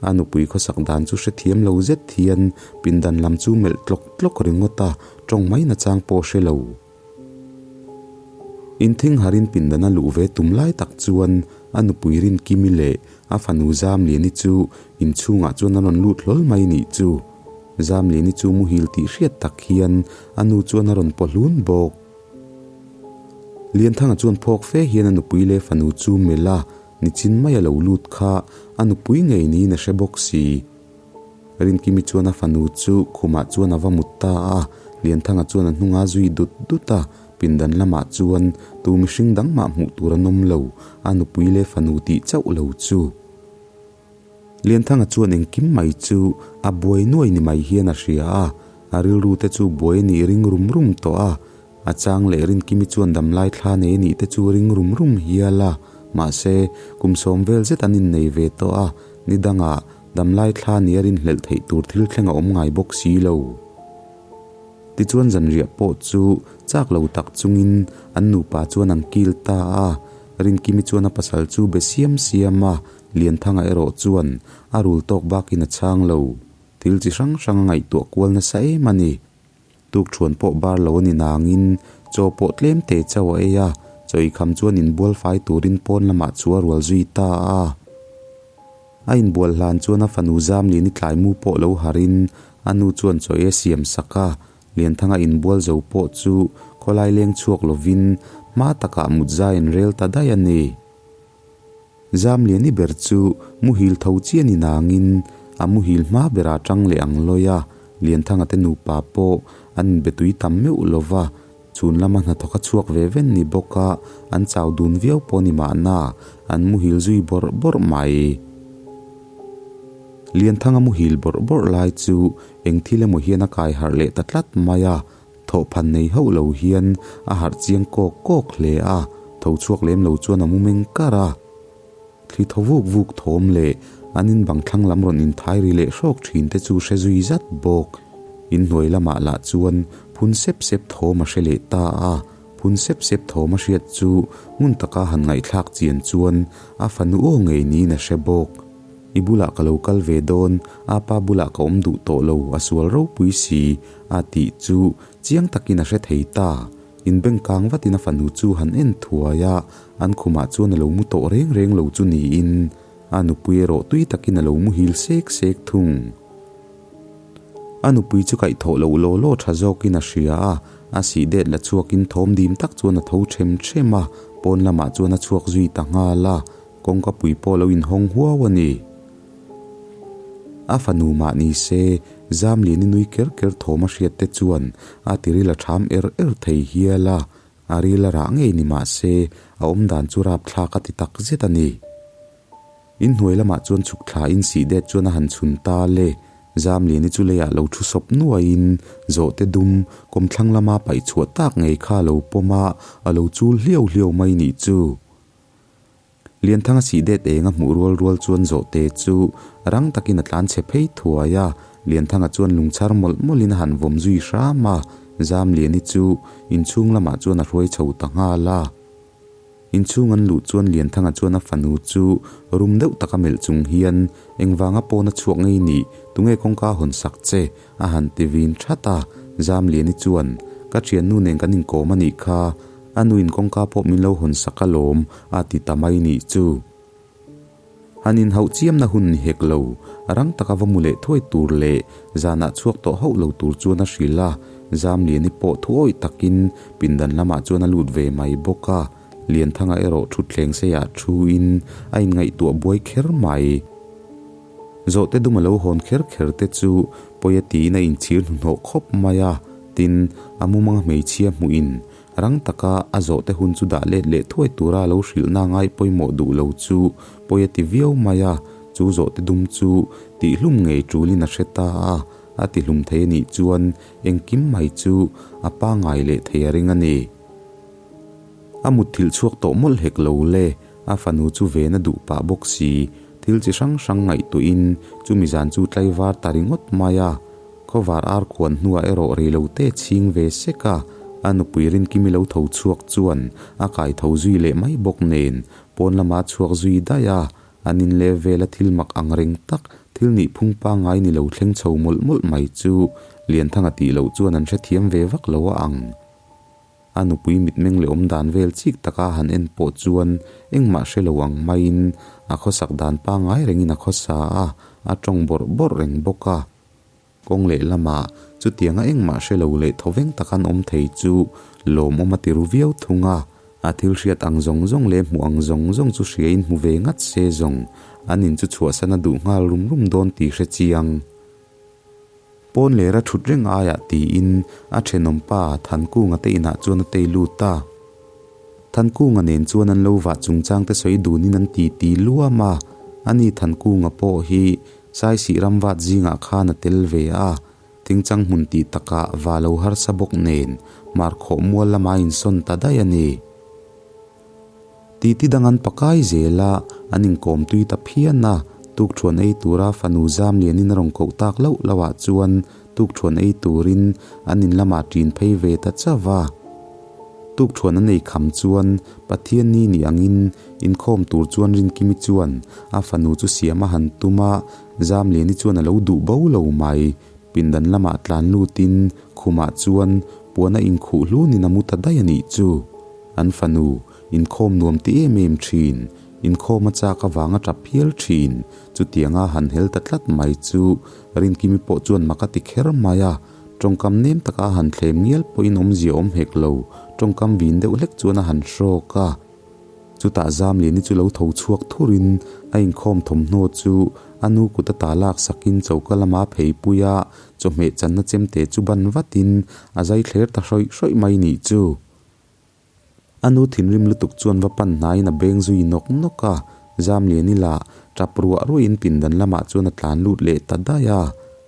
A nupui khawsak dan chu hrethiam lo zet hian pindan lam chu melh tlawk tlawk ringawt a, tawng mai nachang pawh hre lo. Inthing harin pindan a luh ve tum lai tak chuan a nupui Rinkimi leh a fanu Zamliani chu inchhungah chuan a rawn lut hlawl mai nih chu. Zamliani chu muhil tih hriat tak hian a nu chuan a rawn paw hlun bawk. Lianthanga chuan phawk fe hian a nupui leh fanu chu melh a, nichin mai a lo lut kha a nupui ngei niin a hre bawk si. Rinkimi chuan a fanu chu khumah chuan a va mut ta a, Lianthanga chuan a hnunga zui dut dut a, pindan lamah chuan tu mihring dang mah hmuh tur an awm lo, a nupui leh fanu tih chauh lo chu. Lianthanga chuan engkim mai chu a buai nuai ni mai hian a hria a, a rilru te chu buai a nih ring rum rum tawh a, A chang leh Rinkimi chuan damlai thla nei anih te chu ring rum rum hial a, mahse, kum sawm vel zet an innei ve tawh a, ni dangah damlai thla nia rinhlelh theih tur thil thleng a awm ngai bawk si lo. Tichuan zanriah pawh chu chak lo tak chungin an nupa chuan an kil ta a, Rinkimi chuan a pasal chu be siam siam a, Lianthanga erawh chuan a rul tawk bakin a chhang lo. Thil chi hrang hrang a ngaihtuah kual nasa em a ni. Tukṭhuan pawh bar lo a ni nangin chaw pawh tlem te chauh a ei a, chaw eikham chuan inbual fai turin pawn lamah chu a rual zui ta a. A inbual hlan chuan a fanu Zamliani tlaimu pawh lo harin a nu chuan chaw ei a siam sak a, Lianthanga inbual zo pawh chu khawlai leng chhuak lovin hma takah mut zai an rel ta daih a ni. Zamliani ber chu muhil tho chiah ni nangin a muhil hma berah tang leh ang lawi a, Lianthanga te nupa pawh an inbe tui tam meuh lo va, chhun lama hnathawk a chhuak ve ven ni bawk a, an chau dun viau pawh ni mahna an muhil zui bawrh bawrh mai. Lianthanga muhil bawrh bawrh lai chu eng thil emaw hian a kai harh leh ta tlat mai a, Thawhphan nei hauh lo hian a harh chiang kawk kawk hle a, tho chhuak lem lo chuan a mu meng kar a. Thli thaw vuk vuk thawm leh an in bang thlang lam rawn inthai ri leh hrawk thin te chu hre zui zat bawk. In hnuai lamah lah chuan phun sep sep thawm a hre leh ta a, phun sep sep thawm a hriat chu ngun taka han ngaihthlak chian chuan a fanu aw ngei niin a hre bawk. I bulah ka lo kal ve dawn, apa bulah ka awm duh tawh lo, a sual ropui si, a tih chu chiang takin a hre thei ta. Inbeng kang vatin a fanu chu han en thuai a, an khumah chuan a lo mu tawh reng reng lo chu niin a nupui erawh tui takin a lo muhil sek sek thung. A nupui chu kaihthawh loh law law tha zawkin a hria a, a sih det la chhuakin thawm dim tak chuan a tho them them a, pawn lamah chuan a chhuak zui ta nghal a. Kawngka pui pawh lo inhawng huau a ni. A fanu mah ni se, Zamliani nui ker ker thawm a hriat te chuan a tiril a ṭham er er thei hial a, a ril a rah ngei ni mah se, a awmdan chu rapthlak a ti tak zet a ni. Inhnuai lamah chuan chhuk thla in sih det chuan a han chhun ta le. Zamliani chu leiah lo thu sawp nuaiin zawhte dum kawmthlang lama paih chhuah tak ngei kha a lo pawm a, a lo chul hliau hliau mai nih chu. Lianthanga sih det eng a hmuh rual rual chuan zawhte chu rang takin a tlan chhe phei thuai a, Lianthanga chuan lungchhar mawlh mawlhin a han vawm zui hram a, Zamliani chu inchhung lamah chuan a hruai chho ta nghal a. Inchhung an luh chuan Lianthanga chuan a fanu chu rum deuh taka melh chung hian, Engvanga pawn a chhuak ngei nih, tunge kawngka hawn sak che? a han ti vin that a. Zamliani chuan, Ka thiannu nen kan inkawm a nih kha, a nuin kawngka pawh min lo hawn sak alawm, a ti ta mai nih chu. Han inhauh chiamna hun ni hek lo, rang taka va mu leh thuai tur leh zanah chhuak tawh hauh lo tur chuan a hrilh a, Zamliani pawh thuawih takin pindan lamah chuan a lut ve mai bawk a, Lianthanga erawh thutthleng seiah thuin a inngaihtuah buai kher mai. Zawhte dum a lo hawn kher kher te chu pawi a tiin a inchhir hnuhnawh khawp mai a, tin, a mumanga hmeichhia hmuhin Rang taka a zawhte hun chu dah let leh thuai tura lo hrilhna ngai pawimawh duh lo chu pawi a ti viau mai a, chu zawhte dum chu tihhlum ngei tulin a hre ta a, a tihlum thei a nih chuan engkim mai chu a pangngai leh thei a ring a ni. A mutthilh chhuak tawh mawlh hek lo le, a fanu chu ven a duh pah bawk si, thil chi hrang hrang ngaihtuahin chumi zan chu tlaivar ta ringawt mai a. Khawvar ar kuan hnuah erawh reilo te chhing ve sek a, a nupui Rinkimi lo tho chhuak chuan a kai tho zui leh mai bawk nen pawn lama chhuak zui daih a, an in leh vela thil mak ang reng tak thil nih phung pangngai ni lo thleng chho mawlh mawlh mai chu Lianthanga tih loh chuan an hrethiam ve vak lo a ang. A nupui mitmeng leh awm dan vel chik taka han en pawh chuan engmah hre lo ang maiin a khawsak dan pangngai rengin a khawsa a, a tawng bawrh bawrh reng bawk a. Kawng leh lamah chutianga engmah hre lo leh thawveng taka an awm thei chu lawmawm a ti ru viau thung a, a thil hriat ang zawng zawng leh hmuh ang zawng zawng chu hriain hmu ve ngat se zawng an in chu chhuahsan a duh nghal rum rum dawn tih hre chiang. Pawn lera thut reng aiah tiin a thenawmpa Thankunga te inah chuan a tei lut a. Thankunga nen chuan an lo vah chungchang te sawi dunin an ti ti luam a, ani Thankunga pawh hi Saisih ramvat zingah khan a tel ve a, thingchang hmun tih takah va lo harsa bawk nen Markhawh mual lama insawn ta daih a ni. Titi dang an pakai zel a, an inkawm tui ta phian a, tukthuan ei tura fanu Zamlianin a rawn koh tak loh loh ah chuan tukthuan ei turin an in lamah ṭin phei ve ta chauh va. Tukthuan an ei kham chuan Pathian ni ni angin inkhawm tur chuan Rinkimi chuan a fanu chu siam a han tum a, Zamliani chuan a lo duh bo lo mai. Pindan lamah tlan lutin khumah chuan puan a inkhuh hlunin a mu ta daih a nih chu. An fanu inkhawm nuam ti em em thin, inkhawm a chak avanga tap hial thin, chutianga han hel ta tlat mai chu Rinkimi pawh chuan mak a ti kher mai a, tawngkam nem taka a han thlem ngial pawhin awmzia awm hek lo, tawngkam vin deuh hlek chuan a han hrawk a. Chutah Zamliani chu lo tho chhuak thurin a inkhawm thawmhnaw chu a nu kut a ta lak sakin choka lama a pheipui a, chawhmeh channa chemte chu ban vatin a zai thler ta hrawih hrawih mai nih chu. A nu thinrim lutuk chuan va pan hnaiin a beng zui nawk nawk a, Zamliani lah tap ruah ruahin pindan lamah chuan a tlan lut leh ta daih a.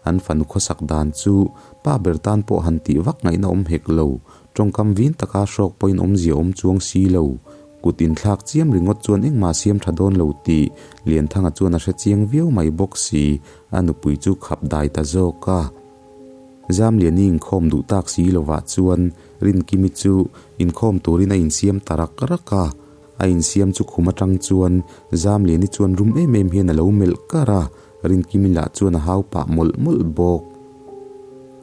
An fanu khawsak dan chu pa ber tan pawh han tih vak ngaihna awm hek lo, tawngkam vin taka hrawk pawhin awmzia awm chuang si lo. Kut inthlak chiam ringawt chuan engmah siam tha dawn lo tih Lianthanga chuan a hre chiang viau mai bawk si, a nupui chu khap dai ta zawk a. Zamliani inkhawm duh tak si lovah chuan Rinkimi chu inkhawm turin a insiam ta rak rak a, a insiam chu khum atang chuan Zamliani chuan rum em em hian a lo melh kar a, Rinkimi lah chuan a hau pah mawlh mawlh bawk.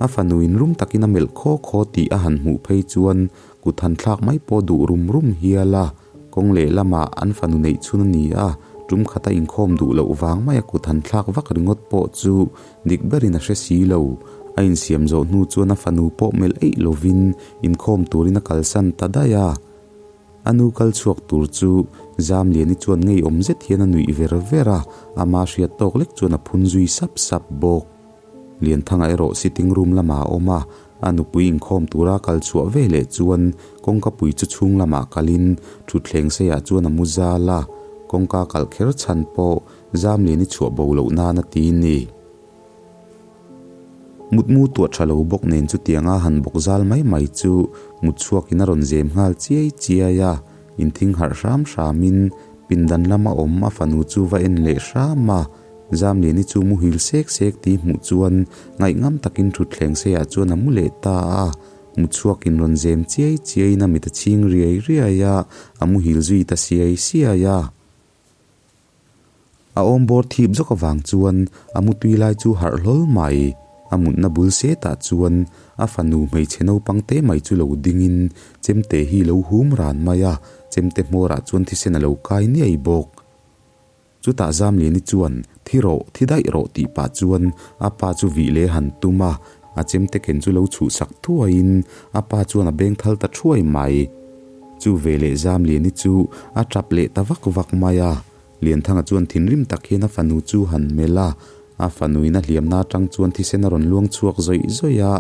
A fanu in rum takin a melh khaw khaw tih a han hmuh phei chuan kut han thlak mai pawh duh rum rum hial a, kawng lehlamah an fanu neih chhun a ni a, tum khata inkhawm duh loh vang maia kut han thlak vak ringawt pawh chu Dik berin a hre si lo. A insiam zawh hnu chuan a fanu pawh melh eih lovin inkhawm turin a kalsan ta daih a. A nu kal chhuak tur chu Zamliani chuan ngeiawm zet hian a nuih ver ver a, ama hriat tawk lek chuan a phun zui sap sap bawk. Lianthanga erawh sitting room lamah a awm a, a nupui inkhawm tura kal chhuah ve leh chuan kawngka pui chu chhung lamah kalin thutthleng seiah chuan a mu zal a, kawngka kalh kher chhan pawh Zamlian i chhuah bo loh nan a ti ni. Mutmu tuah tha lo bawk nen chutianga han bawk zal mai mai chu mut chhuakin a rawn zem nghal chiai chiai a, inthing harh hram hramin pindan lama awm a fanu chu va en leh hram a, Zamliani chu muhil sek sek tih hmuh chuan ngaihngam takin thutthleng seiah chuan a mu leh ta a. Mutchhuakin rawn zem chiai chiaiin a mit a chhing riai riai a, a muhil zui ta siai siai a. A awm bawr thip zawk avang chuan a mutui lai chu harh hlawl mai. A mutna bul setah chuan a fanu hmeichhe naupang te mai chu lo dingin chemte hi lo hum ran mai a, chemte hmawrah chuan thisen a lo kai niai bawk. Chutah Zamliani chuan thi rawh, thi daih rawh tih pah chuan a pa chu vih leh han tum a, a chemte ken chu lo chhuhsak thuaiin a pa chuan a beng thal ta thuai mai. Chu veleh Zamliani chu a tap leh ta vak vak mai a, Lianthanga chuan thinrim tak hian a fanu chu han melh a, a fanuin a hliamna atang chuan thisen a rawn luang chhuak zawih zawih a,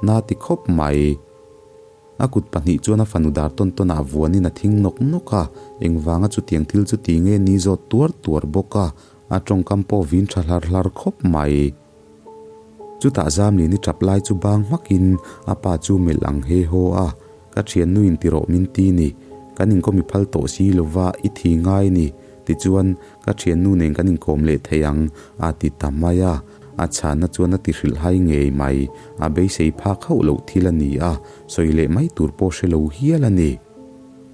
na ti khawp mai. A kut pahnih chuan a fanu dar tawn tawn ah vuanin a thing nawk nawk a, engvanga chutiang thil chu ti nge ni zawt tuar tuar bawk a, a tawngkam pawh vin tha hlar hlar khawp mai. Chutah Zamliani tap lai chu bang hmakin a pa chu melh ang he haw a, Ka thiannu in ti rawh min ti ni, kan inkawm i phal tawh si lova i thi ngai ni, tichuan ka thiannu nen kan inkawm leh thei ang a ti ta mai a, a chhanna chuan a ti hrilh hai ngei mai, a beisei phak hauh loh thil a ni a, sawi leh mai tur pawh hre lo hial a ni.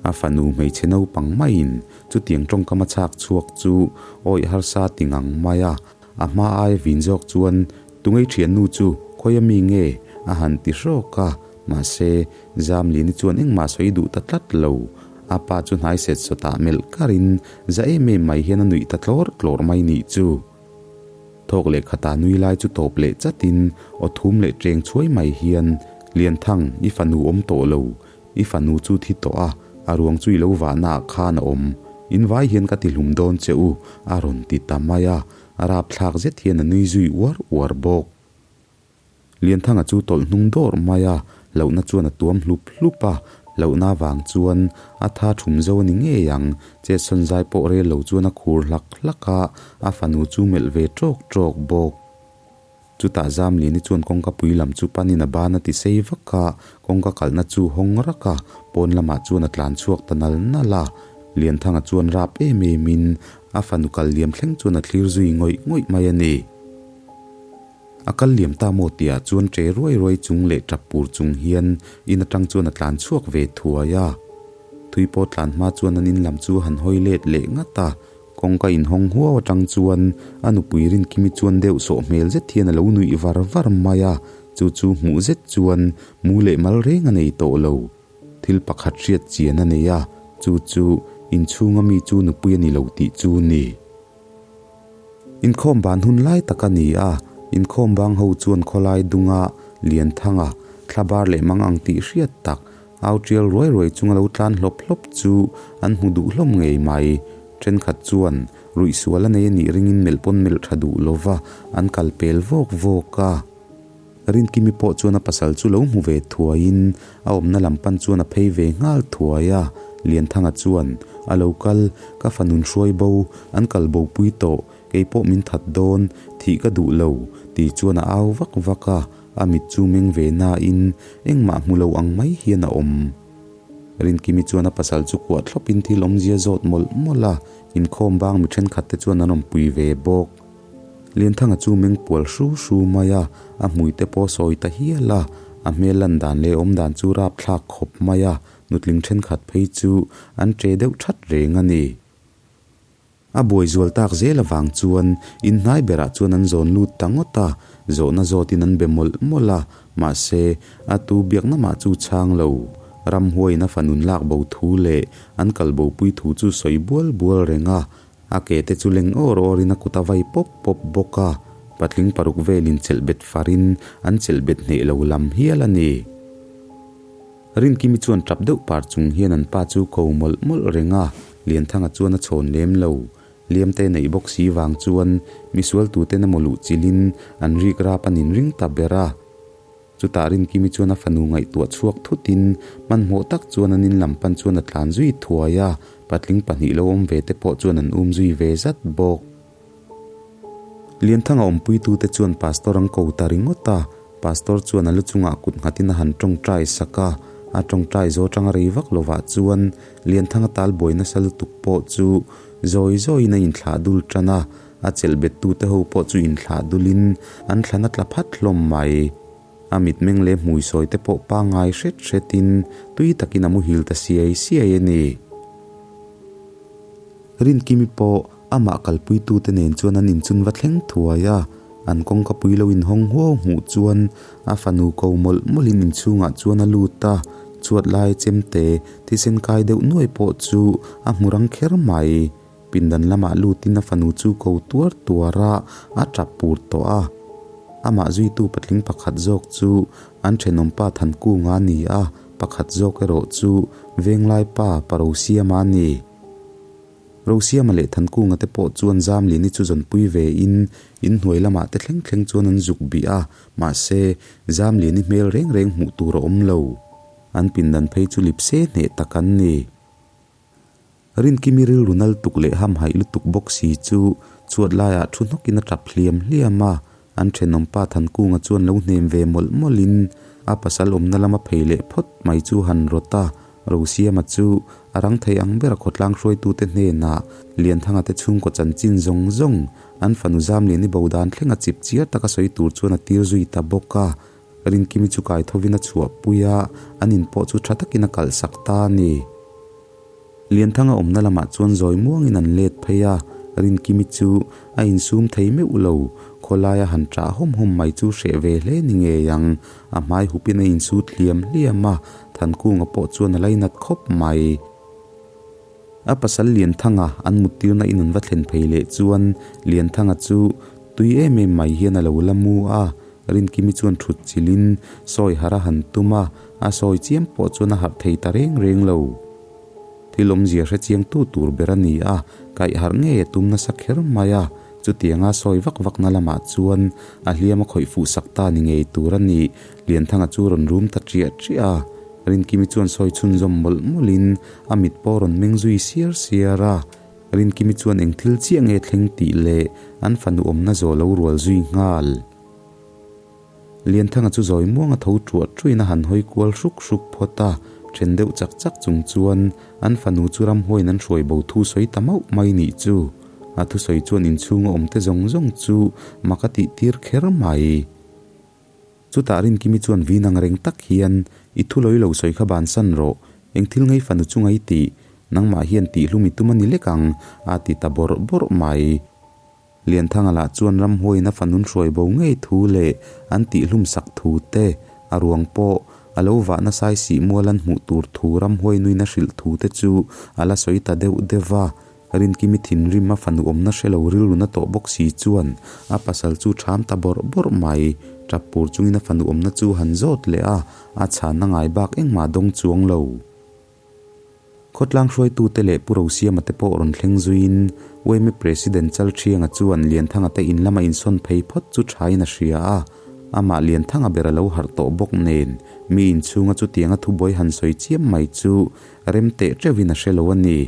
A fanu hmeichhe naupang maiin chutiang tawngkam a chhak chhuak chu awih harsa ti ngang mai a, A hma aia vin zawk chuan tungei thiannu chu khawi a mi nge a han ti hrawk a, mahse Zamlini chuan engmah sawi duh ta tlat lo. A pa chu hnai set sawtah melh karin za em em mai hian a nuih ta tlawr tlawr mai nih chu. Thawk leh khatah nui lai chu tawp leh chatin aw thum leh cheng chhuai mai hian, Lianthang, i fanu awm tawh lo, I fanu chu thi tawh a, a ruang chu i lo vahna ah khan a awm. In vai hian ka ti hlum dawn che u, a rawn ti ta mai a, a rapthlak zet hian a nui zui uar uar bawk. Lianthanga chu tawlh hnung dawrh mai a, hlauhna chuan a tuam hlup hlup a, hlauhna avang chuan a tha thum zo a ni ngei ang, chetsawn zai pawh rel lo chuan a khur hlak hlak a, a fanu chu melh ve ṭawk ṭawk bawk. Chutah Zamliani chuan kawngka pui lam chu panin a ban a ti sei vak a, kawngka kalhna chu hawng rak a, pawn lamah chuan a tlan chhuak ta nal nal a. Lianthanga chuan rap em em in a fanu kal liam thleng chuan a thlir zui ngawih ngawih mai a ni. A kal liam ta maw tihah chuan ṭe ruai ruai chung leh ṭap pur chung hian in aṭang chuan a tlan chhuak ve thuai a. Thui pawh tlan hma chuan an in lam chu a han hawi let leh ngat a, Kawngka inhawng huau atang chuan a nupui Rinkimi chuan deuh sawh hmel zet hian a lo nuih var var mai a, chu chu hmuh zet chuan mu leh mal reng a nei tawh lo. Thil pakhat hriat chian a nei a, chu chu inchhunga mi chu nupui a ni lo tih chu ni. Inkhawm ban hun lai tak a ni a, inkhawm bang ho chuan khawlai dunga Lianthanga thlabar leh mang ang tih hriat tak Au tial ruai ruai chunga lo tlan hlawp hlawp chu an hmu duh hlawm ngei mai. Thenkhat chuan ruih sual a nei a nih ringin melh pawn melh tha duh lova an kal pel vawk vawk a. Rinkimi pawh chuan a pasal chu lo hmu ve thuaiin a awmna lam pan chuan a phei ve nghal thuai a. Lianthanga chuan, A lo kal, ka fanun hruai bo, an kal bo pui tawh, kei pawh min that dawn, thih ka duh lo, ti chuan a au vak vak a. A mit chu meng ve nain engmah hmu lo ang mai hian a awm. Rinkimi chuan a pasal chu kuah thlawpin thil awmzia zawt mawlh mawlh a, inkhawm bang mi thenkhat te chuan an awmpui ve bawk. Lianthanga chu meng pual hru hru mai a, a hmui te pawh sawi ta hial a, a hmel lan dan leh awm dan chu rapthlak khawp mai a, nutling thenkhat phei chu an che deuh that reng a ni. A buai zual tak zel avang chuan in hnai berah chuan an zawn lut ta ngawt a, zawhna zawtin an be mawlh mawlh a, mahse, a tu biakna mah chu chhang lo. Ramhuaiin a fanun lak bo thu leh an kal bopui thu chu sawi bual bual reng a, a ke te chu leng awr awrin a kut a vai pawp pawp bawk a, patling paruk velin chelh bet farin an chelh bet hneh lo lam hial a ni. Rinkimi chuan tap deuh par chung hian an pa chu ko mawlh mawlh reng a, Lianthanga chuan a chhawn lem lo. Liamte neih bawk si vang chuan misual tuten a maw luh chilhin an rik rap an inring ta ber a. Chutah Rinkimi chuan a fanu ngaihtuah chhuak thutin hmanhmawh tak chuan an in lam pan chuan a tlan zui thuai a, patling pahnih lo awm ve te pawh chuan an um zui ve zat bawk. Lianthanga awmpuitute chuan Pastor an ko ta ringawt a, Pastor chuan a lu chungah kut nghatin a han tawngtai sak a, a tawngtai zo atanga rei vak lovah chuan Lianthanga tal buai nasa lutuk pawh chu zawi zawiin a inthlah dul tan a, a chelh bettute ho pawh chu inthlah dulin an thlan a tla phat hlawm mai. A mitmeng leh hmui sawi te pawh pangngai hret hretin tui takin a muhil ta siai siai a ni. Rinkimi pawh amah kalpuitute nen chuan an inchun va thleng thuai a, an kawngka pui lo inhawng huau hmuh chuan a fanu ko mawlh mawlhin inchhungah chuan a lut a, chhuat lai chemte thisen kai deuh nuai pawh chu a hmu rang kher mai. Pindan lamah lutin a fanu chu ko tuar tuar a, a tap pur tawh a. Amah zuitu patling pakhat zawk chu an thenawmpa Thankunga a ni a, pakhat zawk erawh chu Venglaipa Pa Rosiama a ni. Rosiama leh Thankunga te pawh chuan Zamliani chu zawnpui ve in inhnuai lamah te thleng thleng chuan an zuk bih a, mahse Zamliani hmel reng reng hmuh tur a awm lo. An pindan phei chu lipse hneh tak an ni. Rinkimi rilru nal tuk leh hamhaih lutuk bawk si chu chhuat laiah thu hnawkin a tap hliam hliam a, an thenawmpa Thankunga chuan lo hnem ve mawlh mawlhin a pasal awmna lama phei leh phawt mai chu han rawt a, Rosiama chu a rang thei ang ber a khawtlang hruaitute hnenah Lianthanga te chhungkaw chanchin zawng zawng an fanu Zamliani bo dan thlenga chip chiar taka sawi tur chuan a tir zui ta bawk a, Rinkimi chu kai thovin a chhuahpui a, an in pawh chu tha takin a kalhsak ta a ni. Lianthanga awmna lamah chuan zawi muangin an let phei a, Rinkimi chu a insum thei meuh lo, khawlaia han ṭah hawm hawm mai chu hreh ve hle ni ngei ang, a hmai hupin a insut hliam hliam a, Thankunga pawh chuan a lainat khawp mai. A pasal Lianthanga an muttirna in an va thlen phei leh chuan Lianthanga chu tui em em mai hian a lo la mu a, Rinkimi chuan thut chilhin sawi harh a han tum a, a sawi chiam pawh chuan a harh thei ta reng reng lo. Thil awmzia hre chiang tu tur ber a ni a, kaih harh ngei a tum nasa kher mai a, chutianga sawi vak vakna lamah chuan a hliam a khawih fuh sak ta ni ngei tur a ni, Lianthanga chu rawn rum ta ṭiah ṭiah a, Rinkimi chuan sawi chhunzawm mawlh mawlhin a mit pawh rawn meng zui siar siar a. Rinkimi chuan eng thil chiah nge thleng tih leh an fanu awmna zawh lo rual zui nghal. Lianthanga chu zawi muanga tho ṭuah ṭuahin a han hawi kual hruk hruk phawt a, ṭhen deuh chak chak chung chuan an fanu chu ramhuaiin an hruai bo thu sawi ta mauh mai nih chu. A thusawi chuan inchhunga awmte zawng zawng chu mak a tih tir kher mai. Chutah Rinkimi chuan vin ang reng tak hian, I thu lawi lo sawi kha bansan rawh, eng thil ngei fanu chunga i tih, nangmah hian tihhlum i tum a ni lek ang, a ti ta bawrh bawrh mai. Lianthanga lah chuan ramhuaiin a fanun hruai bo ngei thu leh an tihhlum sak thu te, a ruang pawh a lo vah nasai sih mual an hmuh tur thu ramhuai nuin a hrilh thu te chu a la sawi ta deuh deuh va. Rinkimi thinrim a fanu awmna hre lo rilru na tawh bawk si chuan a pasal chu ṭham ta bawrh bawrh mai. Ṭap pur chungin a fanu awmna chu han zawt leh a, a chhanna ngai bak engmah dawng chuang lo. Khawtlang hruaitute leh Pu Rosiama te pawh rawn thleng zuiin UMA President Chalṭhianga chuan Lianthanga te in lama insawn phei phawt chu ṭhain a hria a, amah Lianthanga ber a lo harh tawh bawk nen mi inchhunga chutianga thubuai han sawi chiam mai chu rem teh ṭeuhin a hre lo a ni.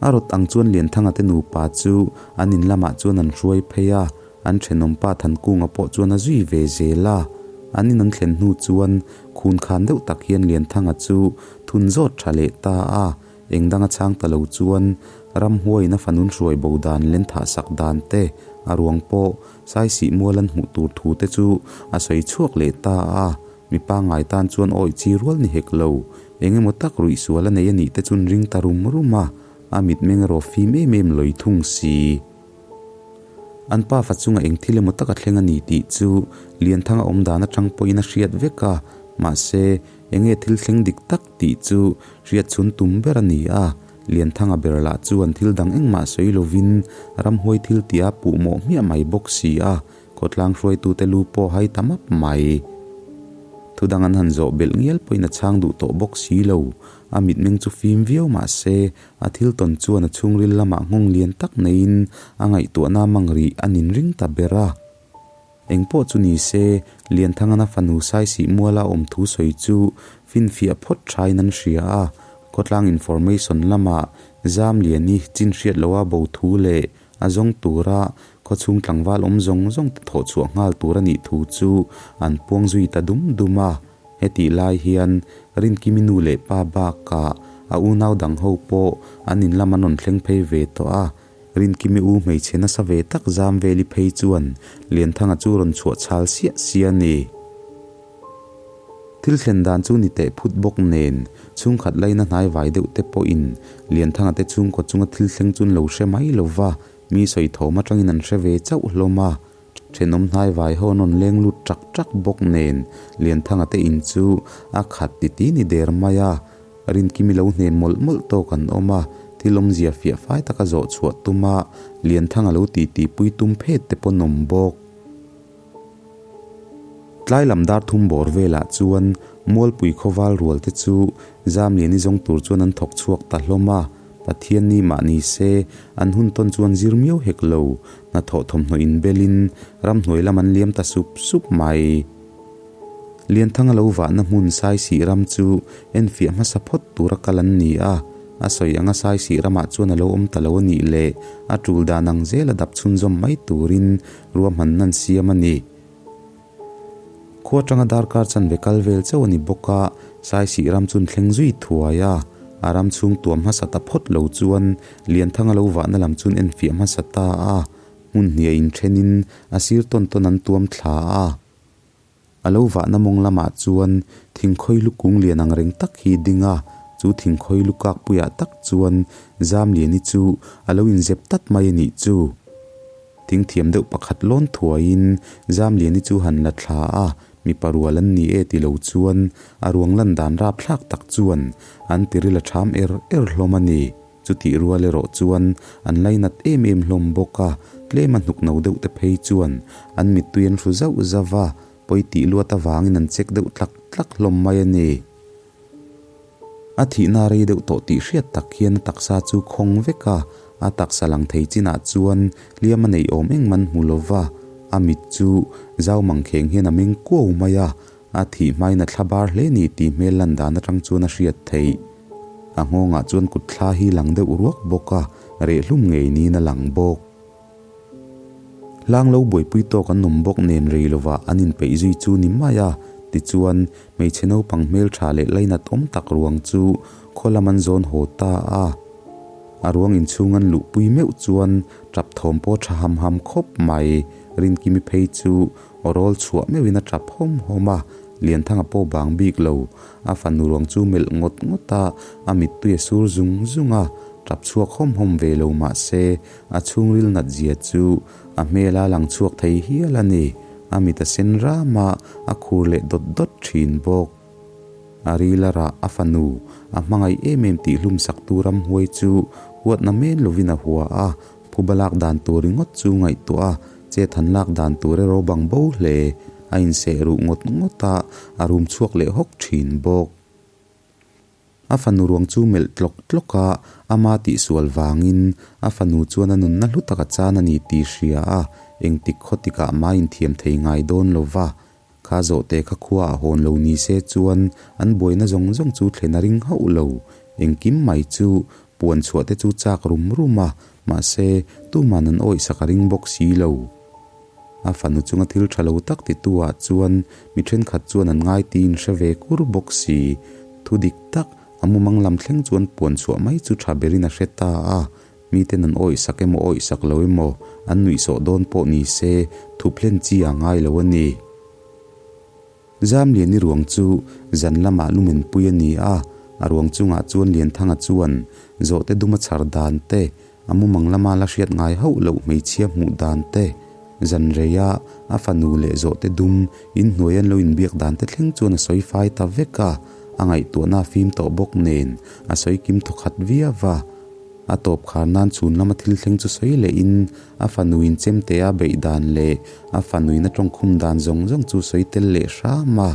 A rawt ang chuan Lianthanga te nupa chu an in lamah chuan an hruai phei a, an thenawmpa Thankunga pawh chuan a zui ve zel a. An in an thlen hnu chuan khun khan deuh tak hian Lianthanga chu thun zawt tha leh ta a, eng danga chhang ta lo chuan ramhuaiin a fanun hruai bo dan len thah sak dan te, a ruang pawh Saisih mual an hmuh tur thu te chu a sawi chhuak leh ta a. Mi pangngai tan chuan awih chi rual ni hek lo. Eng emaw tak ruih sual a nei a nih te chuan ring ta rum rum a, a mitmeng erawh fim em em lawi thung si. An pa fa chunga eng thil emaw tak a thleng a ni tih chu Lianthanga awm dan atang pawhin a hriat vek a, mahse eng nge thil thleng dik tak tih chu hriat chhun tum ber a ni a. Lianthanga ber lah chuan thil dang engmah sawi lovin ramhuai thil tia puh mawh hmiah mai bawk si a, Khawtlang hruaitute lu pawh hai ta map mai. Thu dang an han zawh belh ngial pawhin a chhang duh tawh bawk si lo. A mitmeng chu fim viau mah se, a thil tawn chuan a chhungril lamah nghawng lian tak neiin a ngaihtuahna mang rih a nin ring ta ber a. Engpawh chu ni se, Lianthangana fanu Saisih muala awm thu sawi chu finfiah phawt thain an hria a. Khawtlang information lamah Zamliani chin hriat loha bo thu leh A zawng tura khawchhung tlangval awm zawng zawng te thawh chhuah nghal tur a nih thu chu an puang zui ta dum dum a. Hetih lai hian Rinkimi nu leh pa bakah a unau dang ho pawh an in lam an rawn thleng phei ve tawh a. Rinkimi u hmeichhe nasa ve tak zam veli phei chuan Lianthanga chu rawn chhuah chhal siah siah a ni. Thil thlen dan chu ni teh phut bawk nen, chhungkhat laina hnai vai deuh te pawhin Lianthanga te chhungkaw chunga thil thleng chu an lo hre mai lo va, mi sawi thawm atangin an hre ve chauh hlawm a. Thenawm hnai vai ho an rawn leng lut ṭak ṭak bawk nen, Lianthanga te in chu a khat ti ti ni der mai a. Rinkimi lo hnem mawlh mawlh tawk an awm a, thil awmzia fiah fai taka zawh chhuah tum a, Lianthanga lo titi pui tum phet te pawh an awm bawk. Tlai lam dar thum bawr velah chuan Mualpui khawval rual te chu Zamliani zawng tur chuan an thawk chhuak ta hlawm a, Pathian ni mah ni se an hun tawn chuan zir miau hek lo, hnathawh thawmhnaw inbelin ramhnuai lam an liam ta sup sup mai. Lianthanga lo vahna hmun Saisih ram chu enfiah hmasa phawt tura kal an ni a, a sawi anga Saisih ramah chuan a lo awm ta lo a nih leh a tul dan ang zela dap chhunzawm mai turin ruahmanna an siam a ni. Khua atanga darkar chanve kal vel chauh a ni bawk a, Saisih ram chu an thleng zui thuai a, a ram chhung tuam hmasa ta phawt lo chuan Lianthanga lo vahna lam chu an enfiah hmasa ta a, hmun hniah inthenin a sir tawn tawn an tuam thla a. A lo vahna mawng lamah chuan thingkhawi lu kung lian ang reng tak hi ding a, chu thingkhawi lu kak puiah tak chuan Zamliani chu a lo inzep tat mai a nih chu. Thing thiam deuh pakhat lawn thuaiin Zamliani chu han la thla a, mipa rual an ni e ti lo chuan a ruang lan dan rapthlak tak chuan an tiril a ṭham er er hlawm a ni. Chutih rual erawh chuan an lainat em em hlawm bawk a, tlema hnuk no deuh te phei chuan an mittui an hru zauh zauh a, pawi tih luat avangin an check deuh tlak tlak hlawm mai a ni. A thihna rei deuh tawh tih hriat tak hian a taksa chu khawng vek a, a taksa lang thei chinah chuan hliam a neih awm engmah an hmu lo va, a mit chu zau mangkheng hian a meng kuau mai a, A thih hmain a thla bar hle ni tih hmel lan dan atang chuan a hriat theih. A nghawngah chuan kut thla hi lang deuh ruak bawk a, reh hlum ngei niin a lang bawk. Hlang lo buaipui tawk an awm bawk nen rei lovah an inpeih zui chu ni mai a, tichuan hmeichhe naupang hmeltha leh lainat awm tak ruang chu khaw lam an zawn haw ta a. A ruang inchhung an luhpui meuh chuan tap thawm pawh tha ham ham khawp mai. Rinkimi phei chu Aw rawl chhuah meuhin a tap hawm hawm a, Lianthanga pawh bang bik lo. A fanu ruang chu melh ngawt ngawt a, a mittui a sur zung zung a, tap chhuak hawm hawm ve lo mah se, a chhungril nat zia chu a hmela lang chhuak thei hial a ni. A mit a sen ram a, a khur leh dawt dawt thin bawk. A ril a rah a fanu, a hmangaih em em tih hlum saktu ramhuai chu huatna men lovin a hua a, Phuba lak dan tur ringawt chu ngaihtuah a, chet han lak dan tur erawh bang bo hle. A inseh ruh ngawt ngawt a, a rum chhuak leh hawk thin bawk. A fanu ruang chu melh tlawk tlawk a, ama tihsual vangin a fanu chuan a nunna hlu taka chan a ni tih hria a, engtik khaw tikah mah inthiam thei ngai dawn lo va. Kha zawhte kha khua a hawn lo ni se chuan an buaina zawng zawng chu thlen a ring hauh lo. Engkim mai chu puan chhuah te chu chak rum rum a, mahse tuman an awih sak a ring bawk si lo. A fanu chunga thil tha lo tak titu ah chuan mi thenkhat chuan an ngai tiin hre ve kur bawk si. Thu dik tak, a mumang lam thleng chuan puan chhuah mai chu tha berin a hre ta a, Miten an awih sak emaw awih sak lo emaw an nuihsawh dawn pawh ni se thup hlen chi a ngai lo a ni. Zamliani ruang chu zan lamah lumenpui a ni a, a ruang chungah chuan Lianthanga chuan zawhte duma chhar dan te, a mumang lama la hriat ngai hauh loh hmeichhia hmuh dan te, zan reia a fanu leh zawhte dum inhnuai an lo inbiak dan te thleng chuan a sawi fai ta vek a, a ngaihtuahna a fim tawh bawk nen a sawi kim thawkhat viau a. A tawp khar nan chhun lama thil thleng chu sawi lehin a fanuin chemte a beih dan leh a fanuin a tawngkhum dan zawng zawng chu sawi tel leh hram a.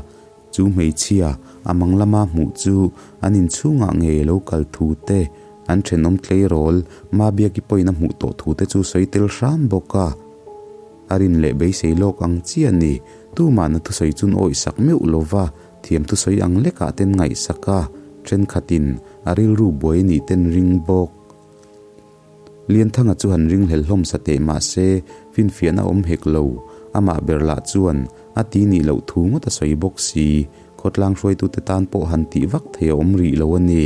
Chu hmeichhia a mang lama hmuh chu an inchhungah ngei a lo kal thu te, an thenawm tleirawl Mabiaki pawhin a hmuh tawh thu te chu sawi tel hram bawk a. A rin leh beisei lawk ang chiah a ni. Tumahna thusawi chun awihsak meuh lova thiam thusawi ang lekah ten ngaihsak a, thenkhatin A rilru buai nih ten ring bawk. Lianthanga chu han ring hlel hlawm sa teh mah se, finfiahna awm hek lo. Amah ber lah chuan a ti nih loh thu ngawt a sawi bawk si. Khawtlang hruaitute tan pawh han tih vak thei a awm rih lo a ni.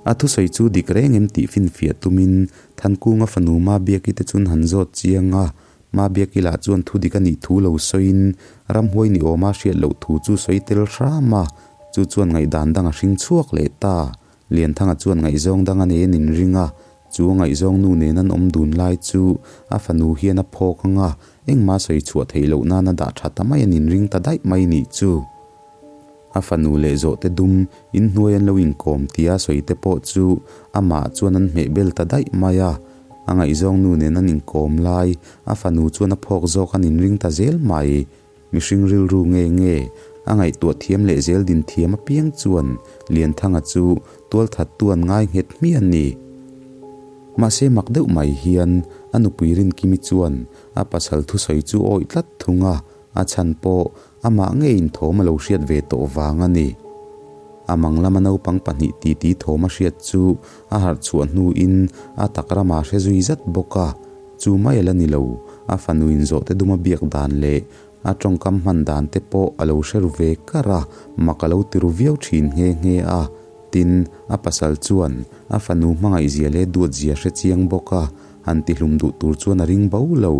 A thusawi chu dik reng em tih finfiah tumin Thankunga fanu Mabiaki te chun han zawt chiang a, Mabiaki lah chuan thu dik a nih thu lo sawiin ramhuai ni awma hriat loh thu chu sawi tel hram a, chu chuan ngaihdan dang a hring chhuak leh ta. Lianthanga chuan ngaihzawng dang a nei a nin ring a, chu a ngaihzawng nu nen an awm dun lai chu a fanu hian a phawk ang a, engmah sawi chhuah theih loh nan a dah tha ta mai a nin ring ta daih mai nih chu. A fanu leh zawhte dum inhnuai an lo inkawm tia sawi te pawh chu amah chuan an hmeh bel ta daih mai a, a ngaihzawng nu nen an inkawm lai a fanu chuan a phawk zawk an inring ta zel mai. Mihring rilru nge nge a ngaihtuah thiam leh zel din thiam apiang chuan Lianthanga chu tualthattu an ngai nghet hmiah a ni. Mahse mak deuh mai hian a nupui Rinkimi chuan a pasal thusawi chu awih tlat thung a, A chhan pawh amah ngeiin thawm a lo hriat ve tawh vang a ni. A mang lama naupang pahnih titi thawm a hriat chu a harh chhuah hnuin a tak ramah a hre zui zat bawk a. Chu mai a la ni lo, a fanuin zawhte duma biak dan leh a tawngkam hman dan te pawh a lo hre ru ve kar a, mak a lo ti ru viau thin nghe nghe a. Tin, a pasal chuan a fanu hmangaihzia leh duatzia hre chiang bawk a, han tihlum duh tur chuan a ring bo lo.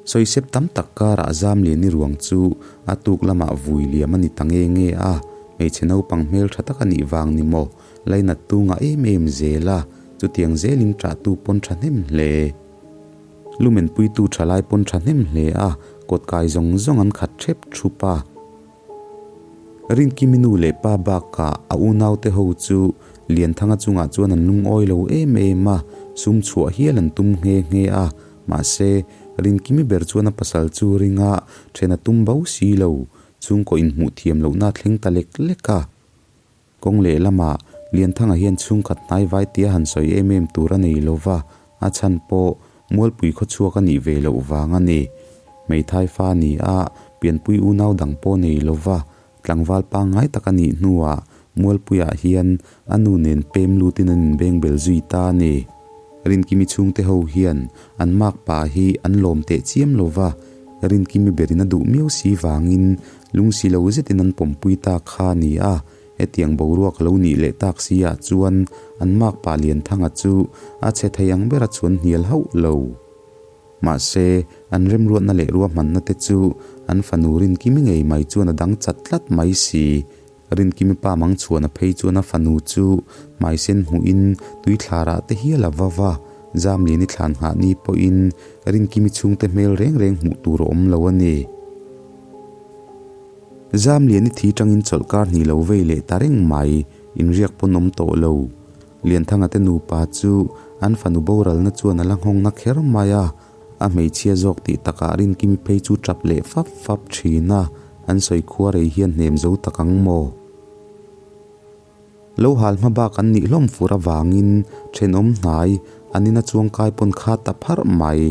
Sawisep tam tak karah Zamliani ruang chu a tuk lamah vui liam a ni ta nge nge a, hmeichhe naupang hmel tha tak a nih vang ni maw, lainat tu ngah em em zel a, chutiang zelin ṭahtu pawn ṭha hnem hle. Lumenpuitu ṭha lai pawn ṭha hnem hle a, kawtkai zawng zawng an khat ṭhep ṭhup a. Rinkimi nu leh pa bakah a unaute ho chu Lianthanga chungah chuan an lungawi lo em em a, sum chhuah hial an tum nghe nghe a. Mahse, Rinkimi ber chuan a pasal chu ringa then a tum bo si lo, chhungkaw inhmuh thiam lohna a thleng ta lek lek a. Kawng lehlamah Lianthanga hian chhungkhat hnai vai tia han sawi em em tur a nei lo va, a chhan pawh Mualpui khawchhuak a nih ve loh vang a ni. Hmeithai fa a ni a, pianpui unau dang pawh nei lo va, tlangval pangngai tak a nih hnuah Mualpuiah hian a nu nen pem lutin an inbeng bel zui ta a ni. Rinkimi chhungte ho hian an makpa hi an lawm teh chiam lo va, Rinkimi berin a duh miau si vangin Lungsi lo zetin an pawmpui ta kha a ni a, hetiang boruak a lo nih leh tak si ah chuan an makpa Lianthanga chu a chhe thei ang bera chuan hnial hauh lo. Mahse, an remruatna leh ruahmanna te chu an fanu Rinkimi ngei mai chuan a dang chat tlat mai si. Rinkimi pa Mangchhuana phei chuan a fanu chu hmaisen hmuhin tuithlarah te hial a va va, Zamliani thlan nghah ni pawhin Rinkimi chhungte hmel reng reng hmuh tur a awm lo a ni. Zamliani thi tangin chawlhkar hnih lo vei leh ta reng mai, inriak pawn awm tawh lo. Lianthanga te nupa chu an fanu boralna chuan a la nghawngna kher mai a, a hmeichhia zawk tih takah Rinkimi phei chu tap leh fap fap thin a, an sawi khua rei hian hnem zo tak ang maw? Lo hal hma bak an nih hlawm fur avangin thenawm hnai an ina chuangkai pawn kha ta pharh mai.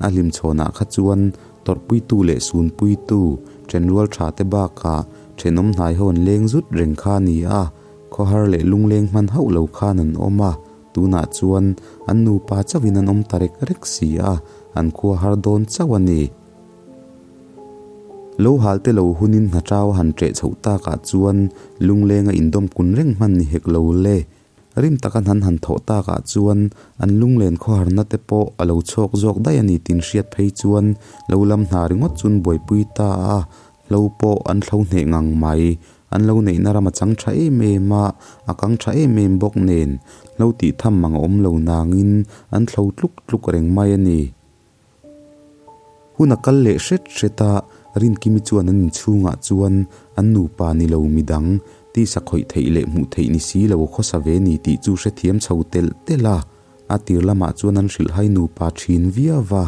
A hlimchhawnah kha chuan tawrhpuitu leh sunpuitu thenrual tha te bakah thenawm hnai ho an leng zut reng kha a ni a, khawhar leh lungleng hman hauh lo khan an awm a, tunah chuan an nupa chauhin an awm ta rek rek si a, an khua har dawn chauh a ni. Lo hal te lo hunin hna tau a han ṭeh chhoh takah chuan lunglenga indawm kun reng hman ni hek lo le. Rim taka hnan han thawh takah chuan an lunglen khawharna te pawh a lo chhawk zawk daih a ni tin hriat phei chuan lo lam hna ringawt chun buaipui ta a, hlo pawh an thlo hneh ngang mai. An lo neihna ram a chang tha em em a, a kang tha em em bawk nen hlo tih tham mang a awm lo nangin an thlo tluk tluk reng mai a ni. Hun a kal leh hret hret a, Rinkimi chuan an inchhungah chuan an nupa ni lo midang tisa khawih theih leh hmuh theih ni si lo khawsa ve ni tih chu hrethiam chho telh telh a. A tir lamah chuan an hrilhhai nupa thin viau va,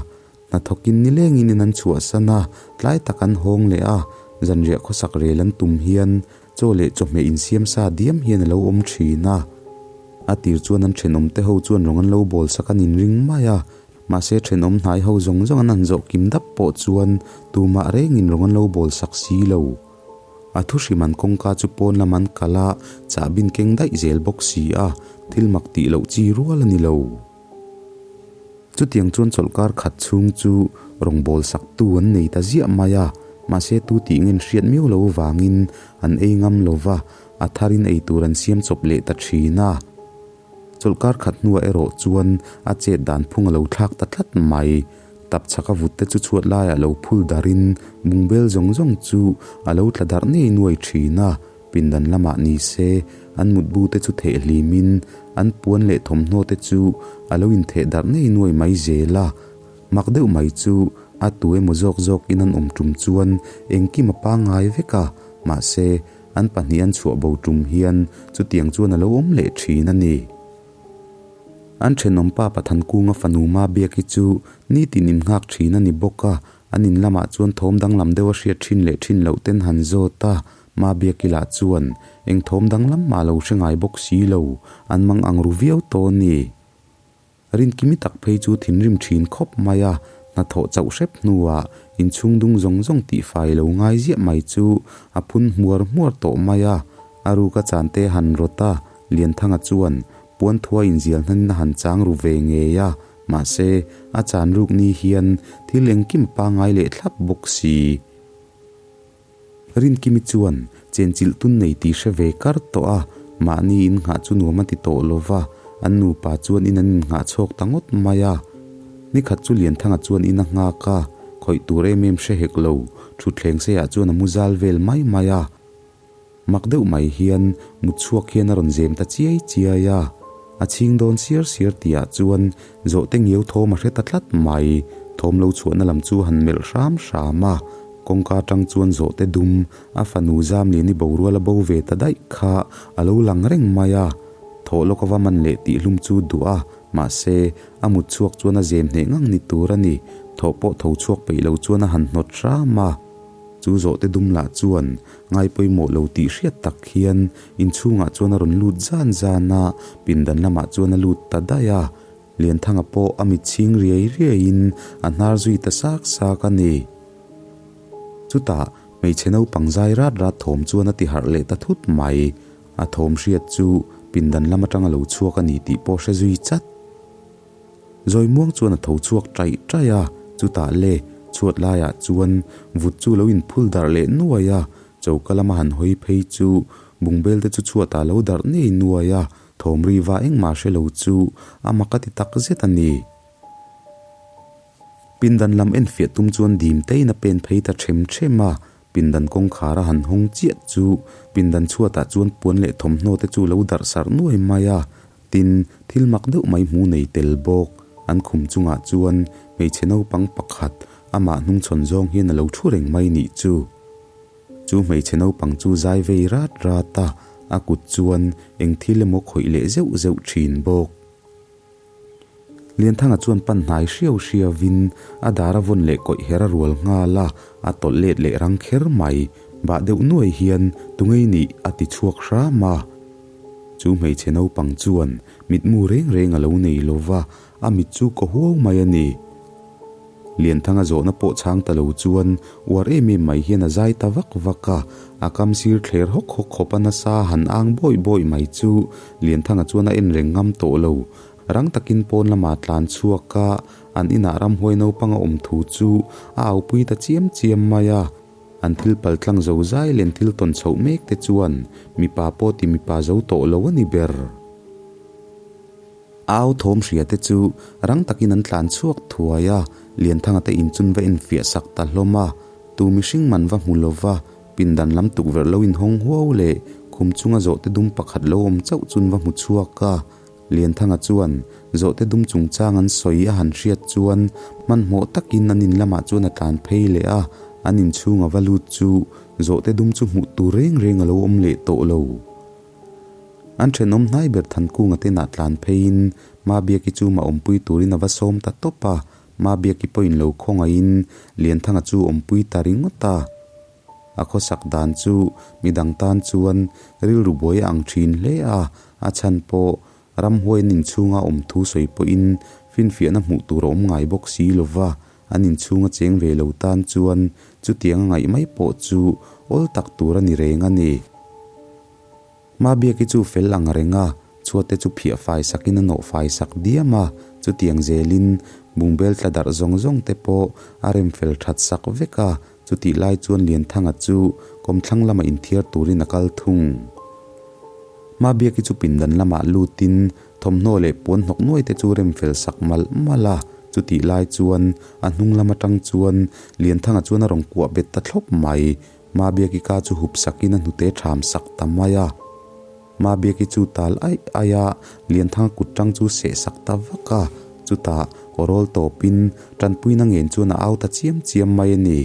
hnathawkin nilengin in an chhuahsan a, tlai tak an hawng leh a, zanriah khawsak rel an tum hian chaw leh chawhmeh insiam sa diam hian a lo awm thin a. A tir chuan an thenawmte ho chuan rawng an lo bawl sak an inring mai a, Mahse thenawm hnai ho zawng zawng an han zawh kim dap pawh chuan tumah rengin rawng an lo bawl sak si lo. A thu hrim an kawngka chu pawn lam an kal a, chahbin keng daih zel bawk si a, thil mak tih loh chi rual a ni lo. Chutiang chuan chawlhkar khat chhung chu rawng bawl sak tu an nei ta ziah mai a, mahse tu tih ngen hriat miau lo vangin an ei ngam lo va. A tharin ei tur an siam chawp leh ta thin a. Chawlhkar khat hnuah erawh chuan a chet dan phung a lo thlak ta tlat mai. Tap chhaka vut te chu chhuat laiah lo phul darhin bungbel zawng zawng chu a lo tla darh ngei nuai thin a. Pindan lamah ni se an mutbu te chu theh hlimin an puan leh thawmhnaw te chu a lo intheh darh ngei nuai mai zel a. Mak deuh mai chu a tu emaw zawk zawkin an awm tum chuan engkim a pangngai vek a, mahse an pahnih an chhuah bo tum hian chutiang chuan a lo awm leh thin a ni. An thenawm pa Pathan Kunga fanu Mabiaki chu nitin innghak thin a ni bawk a, an in lamah chuan thawm danglam deuh a hriat thin leh thin loh ten han zawt a, Mabiaki lah chuan eng thawm danglam mah lo hre ngai bawk si lo, an mang ang ru viau tawh a ni. Rinkimi tak phei chu thinrim thin khawp mai a, hnathawh chauh hrep hnuah inchhung dung zawng zawng tihfai lo ngai ziah mai chu a phun hmuar hmuar tawh mai a. A ruka chante a han rawt a, Lianthanga chuan puanthua inzial hnanin a han chang ru ve ngei a, mahse a chan ruk ni hian thil engkim a pangngai leh thlap bawk si. Rinkimi chuan chenchilh tun nei tih hre ve kar tawh a, mahni in nghah chu nuam a ti tawh lo va, an nupa chuan in an innghah chhawk ta ngawt mai a. Nikhat chu Lianthanga chuan in a nghak a, khawih tur em em hre hek lo, thutthleng seiah chuan a mu zal vel mai mai a. Mak deuh mai hian mut chhuak hian a rawn zem ta chiai chiai a, a chhing dawn siar siar tihah chuan zawhte ngiau thawm a hre ta tlat mai, thawm lo chhuahna lam chu a han melh hram hram a, kawngka atang chuan zawhte dum a fanu zam lian i borual a bo ve ta daih kha a lo lang reng mai a, thawh lawk ava man leh tih hlum chu duh a, mahse a mut chhuak chuan a zem hneh ngang ni tur a ni, thawh pawh tho chhuak peih lo chuan a han hnawt hram a. Chu zawhte dum lah chuan ngai pawimawh lo tih hriat tak hian inchhungah chuan a rawn lut zan zan a, pindan lamah chuan a lut ta daih a. Lianthanga pawh a mit chhing riai riaiin a hnar zui ta sak sak a ni. Chutah hmeichhe naupang zai rat rat thawm chuan a ti harh leh ta thut mai. A thawm hriat chu pindan lam atanga lo chhuak a ni tih pawh hre zui chat. Zawi muang chuan a tho chhuak taih taih a, chutah le chhuat laiah chuan vut chu lo inphul darh leh nuai a, choka lama han hawi phei chu bungbel te chu chhuatah lo darh ngei nuai a, thawm ri va engmah hre lo chu a mak a ti tak zet a ni. Pindan lam enfiah tum chuan dim tein a pen phei ta them them a, pindan kawngkhar a han hawng chiah chu pindan chhuatah chuan puan leh thawmhnaw te chu lo darh sarh nuai mai a, Tin, thil mak deuh mai hmu nei tel bawk. An khum chungah chuan hmeichhe naupang pakhat amah hnungchhawn zawng hian a lo thu reng mai nih chu. Chu hmeichhe naupang chu zai vei rat rat a, a kut chuan eng thil emaw khawih leh zeuh zeuh thin bawk. Lianthanga chuan pan hnai hriau hriauin a dar a vawn leh kawih her a rual nghal a, a tawlh let leh rang kher mai. Bah deuh nuai hian tungei nih a ti chhuak hram a. Chu hmeichhe naupang chuan mitmu reng reng a lo nei lo va, a mit chu ka huau mai a ni. Lianthanga zawhna pawh chhang ta lo chuan uar em em mai hian a zai ta vak vak a, a kam sir thler hawk hawk khawp a nasa han ang bawih bawih mai chu Lianthanga chuan a en reng ngam tawh lo. Rang takin pawn lamah tlan chhuak a, an inah ramhuai naupang a awm thu chu a aupui ta chiam chiam mai a. An thil pal tlang zo zai len thil tawn chhoh mek te chuan mipa pawh ti mipa zo tawh lo a ni ber. Au thawm hria te chu rang takin an tlan chhuak thuai a, Lianthanga te inchun va infiah sak ta hlawm a, tu mihring man va hmu lova pindan lam tukverh lo inhawng huau leh khum chunga zawhte dum pakhat lo awm chauh chun va hmu chhuak a. Lianthanga chuan zawhte dum chungchang an sawi a han hriat chuan hmanhmawh takin an in lamah chuan a tlan phei leh a, an inchhung a va lut chu zawhte dum chu hmuh tur reng reng a lo awm leh tawh lo. An thenawm hnai ber Thankunga te inah tlan pheiin Mabiaki chu mah awmpui turin a va sawm ta tawp a, Mabiaki pawhin lo khawngaihin Lianthanga chu awmpui ta ringawt a. A khawsak dan chu midang tan chuan rilru buai a ang thin hle a, a chhan pawh ramhuai an inchhunga awm thu sawi pawhin finfiahna hmuh tur a awm ngai bawk si lo va, an inchhunga cheng ve lo tan chuan chutiang a ngaih mai pawh chu awl tak tur a ni reng a ni. Mabiaki chu fel ang reng a, chhuat te chu phiah fai sakin a nawh fai sak diam a, chutiang zelin bungbel tla darh zawng zawng te pawh a rem fel that sak vek a, chutih lai chuan Lianthanga chu kawmthlang lama inthiar turin a kal thung. Mabiaki chu pindan lamah lutin thawmhnaw leh puan hnawk nuai te chu rem fel sak malh malh a, chutih lai chuan a hnung lam atang chuan Lianthanga chuan a rawn kuah bet ta thlawp mai. Mabiaki ka chu hup sakin a hnute ṭham sak ta mai a. Mabiaki chu tal aih aih a, Lianthanga kut ṭang chu seh sak ta vak a, chutah aw rawl tawpin ṭanpuina ngen chuan a au ta chiam chiam mai a ni.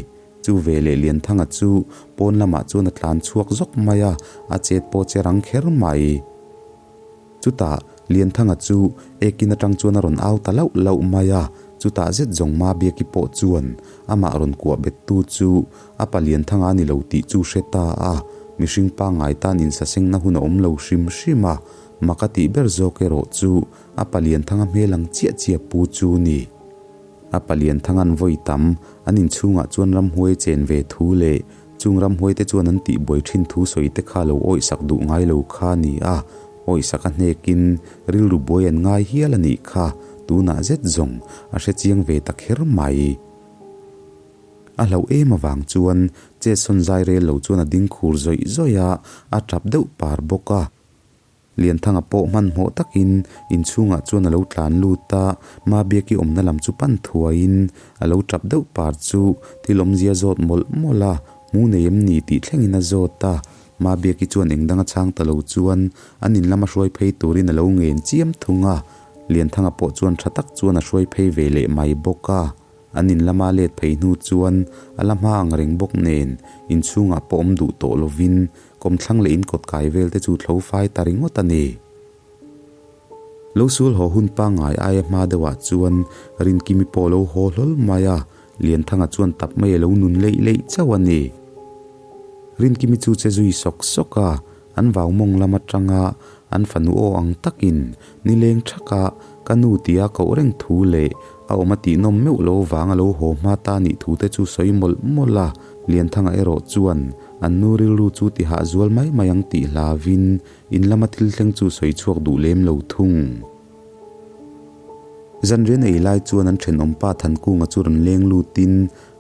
Chu veleh Lianthanga chu pawn lamah chuan a tlan chhuak zawk mai a, a chet pawh che rang kher mai. Chutah Lianthanga chu ekin atang chuan a rawn au ta lauh lauh mai a, chutah zet zawng Mabiaki pawh chuan amah rawn kuah bettu chu a pa Lianthanga a ni lo tih chu hre ta a, mihring pangngai tan insasengna hun a awm lo hrim hrim a, mak a tih ber zawk erawh chu a pa Lianthanga hmel ang chiah chiah pu chu ni. A palian thangan vawi tam an inchhungah chuan ramhuai chen ve thu leh chung ramhuai te chuan an tihbuai thin thu sawi te kha lo awihsak duh ngai lo kha a ni a, awihsak a hnekin rilru buai an ngai hial a nih kha tunah zet zawng a hre chiang ve ta kher mai. A hlauh em avang chuan chetsawn zai rel lo chuan a ding khur zawih zawih a, a tap deuh par bawk a. Lianthanga pawh hmanhmawh takin inchhungah chuan a lo tlan lut a, Mabiaki awmna lam chu pan thuaiin a lo tap deuh par chu thil awmzia zawt mawlh mawlh a, hmu nei em ni tih thlengin a zawt a. Mabiaki chuan eng danga chhang ta lo chuan an in lama hruai phei turin a lo ngen chiam thung a, Lianthanga pawh chuan tha tak chuan a hruai phei ve leh mai bawk a. An in lama let phei hnu chuan a la hma ang reng bawk nen inchhungah pawh awm duh tawh lovin Kawmthlang leh in kawt kai vel te chu thlo fai ta ringawt a ni. Lo sul haw hun pangngai aia hma deuhah chuan Rinkimi pawh lo haw hlawl mai a, Lianthanga chuan tap mai a lo nun leih leih chauh a ni. Rinkimi chu che zui sawk sawk a, an vau mawng lam atanga an fanu aw ang takin nileng thaka ka nu tia koh reng thu leh a awm a tihnawm meuh lo vang a lo haw hma ta nih thu te chu sawi mawlh mawlh a, Lianthanga erawh chuan An nu rilru chu ti hah zual mai mai ang tih hlavin in lama thil thleng chu sawi chhuak duh lem lo thung. Zanrian ei lai chuan an thenawm pa Thankunga chu rawn leng lutin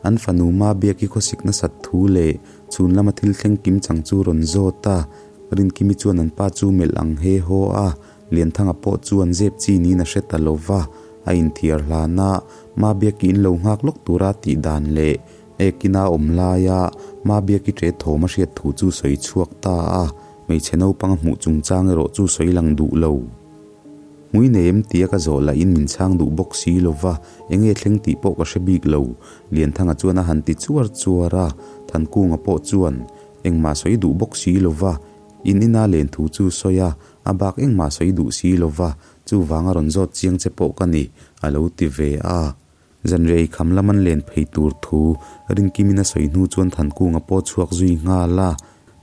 an fanu Mabiaki khawsik nasat thu leh chhun lama thil thleng kim chang chu rawn zawt a. Rinkimi chuan an pa chu melh ang he haw a, Lianthanga pawh chuan zep chi niin a hre ta lo va, a inthiar hlan a, Mabiaki in lo nghak lawk tura tih dan leh Ekina awm laia Mabiaki ṭe thawm a hriat thu chu sawi chhuak ta a, hmeichhe naupang a hmuh chungchang erawh chu sawi lang duh lo. Hmui nei em tia ka zawh lahin min chhang duh bawk si lo va, eng nge thleng tih pawh ka hre bik lo, Lianthanga chuan a han ti chuar chuar a, Thankunga pawh chuan engmah sawi duh bawk si lo va, in ina len thu chu sawi a, a bak engmah sawi duh si lo va, chuvang a rawn zawt chiang che pawh ka ni, a lo ti ve a. Zanrei kham lam an len phei tur thu Rinkimin a sawi hnu chuan Thankunga pawh chhuak zui nghal a.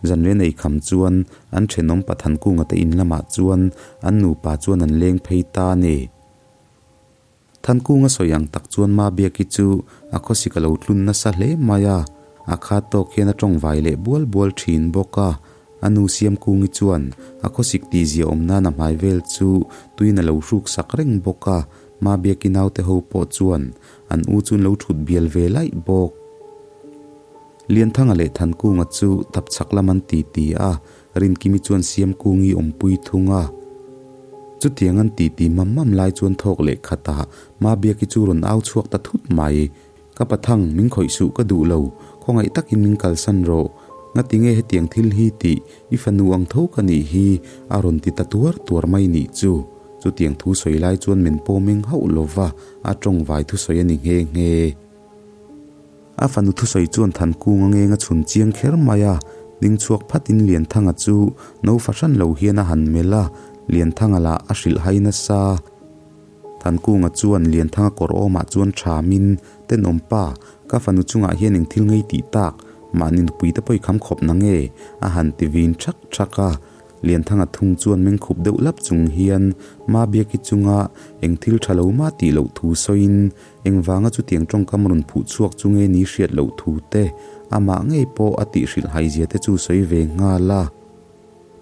Zanrei nei kham chuan an thenawm pa Thankunga te in lamah chuan an nupa chuan an leng phei ta a ni. Thankunga sawi ang tak chuan Mabiaki chu a khawsik a lo tlun nasa hle mai a, a khat tawk hian a tawngvai leh bual bual thin bawk a. A nu Siamkungi chuan a khawsik tihzia awm nan a hmai vel chu tuin a lo hruk sak reng bawk a. Mabiaki naute ho pawh chuan an u chu an lo thut bial ve laih bawk. Lianthanga leh Thankunga chu tapchhak lam an ti ti a, Rinkimi chuan Siamkungi awmpui thung a. Chutiang an ti ti mam mam lai chuan thawk leh khatah Mabiaki chu rawn au chhuak ta thut mai. Ka pathang, min khawih suh ka duh lo, khawngaih takin min kalsan rawh. Ngatinge hetiang thil hi tih i fanu ang tho ka nih hi a rawn ti ta tuar tuar mai nih chu. Chutiang thu sawi lai chuan men pawh meng hauh lo va, a tawng vai thusawi a ni nghe nghe. A fanu thusawi chuan Thankung a ngeng a chhun chiang kher mai a, ding chhuak phatin Lianthanga chu no fahran lo hian a han melh a, Lianthanga lah a hrilh hai nasa. Thankunga chuan Lianthanga kawr awmah chuan thamin, Tenawm pa, ka fanu chungah hian eng thil ngei tih tak, mahni nupui te pawh i kham khawp na nge? a han ti vin thak thak a. Lianthanga thung chuan meng khup deuh lap chung hian Mabiaki chunga eng thil tha lo mah tih loh thu sawiin engvanga chutiang tawngkam rawn phuh chhuak chu nge ni hriat loh thu te amah ngei pawh a tih hrilh haizia te chu sawi ve nghal a.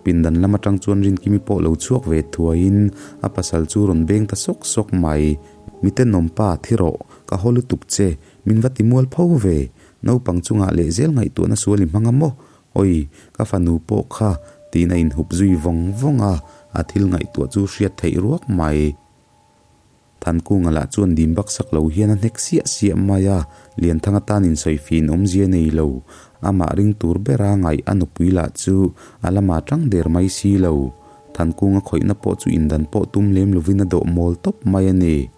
Pindan lam atang chuan Rinkimi pawh lo chhuak ve thuaiin a pasal chu rawn beng ta sawk sawk mai. Mitenawm pa, thi rawh, ka haw lutuk che, min va ti mual pho ve. Naupang chungah lehzel ngaihtuahna sual i hmang a maw? Awi, ka fanu pawh kha Tiin a inhup zui vawng vawng a, a thil ngaihtuah chu hriat theih ruak mai. Thankunga lah chuan dim baksak lo hian a hnek siah siah mai a, Lianthanga tan insawifiin awmzia nei lo. Amah ring tur bera ngaih a nupui lah chu a lamah tang der mai si lo. Thankunga khawihna pawh chu indan pawh tum lem lovin a dawh mawl tawp mai a ni.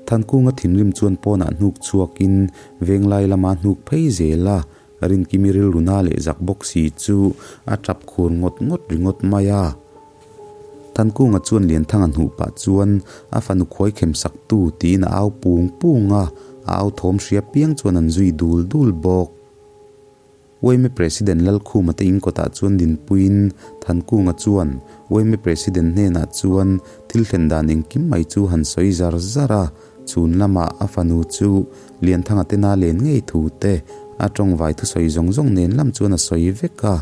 Thankunga thinrim chuan pawnah hnuk chhuakin venglai lama hnuk phei zel a, Rinkimi rilru na leh zak bawk si chu a tap khur ngawt ngawt ringawt mai a. Thankunga chuan Lianthanga hnuh pah chuan a fanu khuai khem sak tu tiin a au pung pung a, a au thawm hria piang chuan an zui dul dul bawk. Uaime President Lalkhuma te inkawtah chuan dinpuiin Thankunga chuan Uaime President hnenah chuan thil thlen dan engkim mai chu han sawi zar zar a, chhun lamah a fanu chu Lianthanga tena len ngei thu te a tawngvai thusawi zawng zawng nen lam chuan a sawi vek a.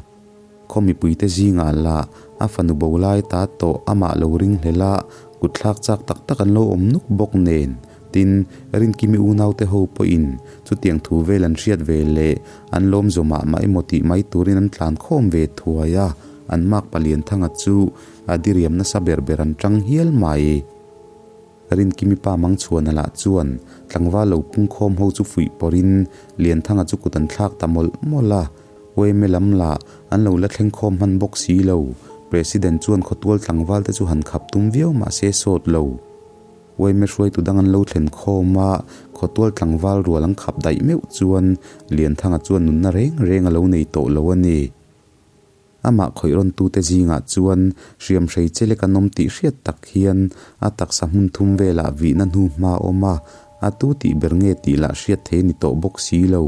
Khaw mipuite zingah lah a fanu bo lai ta tawh amah lo ring hlel a, kutthlak chak tak tak an lo awm nuk bawk nen. Tin, Rinkimi unaute ho pawhin chutiang thu vel an hriat ve leh an lawm zawm ah mah emaw tih mai turin an tlan khawm ve thuai a, an mak Palianthanga chu a diriam nasa ber ber an tang hial mai. Rinkimi pa Mangchhuana lah chuan tlangval lo pungkhawm ho chu fuih pawrhin Lianthanga chu kut an thlak ta mawlh mawlh a, Uaime lam lah an lo la thleng khawm hman bawk si lo. President chuan khawtual tlangval te chu han khap tum viau mah se sawt lo. Uaime hruaitu dang an lo thlen khawm a, khawtual tlangval rual an khap daih meuh chuan Lianthanga chuan nunna reng reng a lo nei tawh lo a ni. Amah khawih rawntute zingah chuan hriam hrei che lek an awm tih hriat tak hian a taksa hmun thum velah vihna hnu hma a awm a, a tu tih ber nge tih lah hriat thei a ni tawh bawk si lo.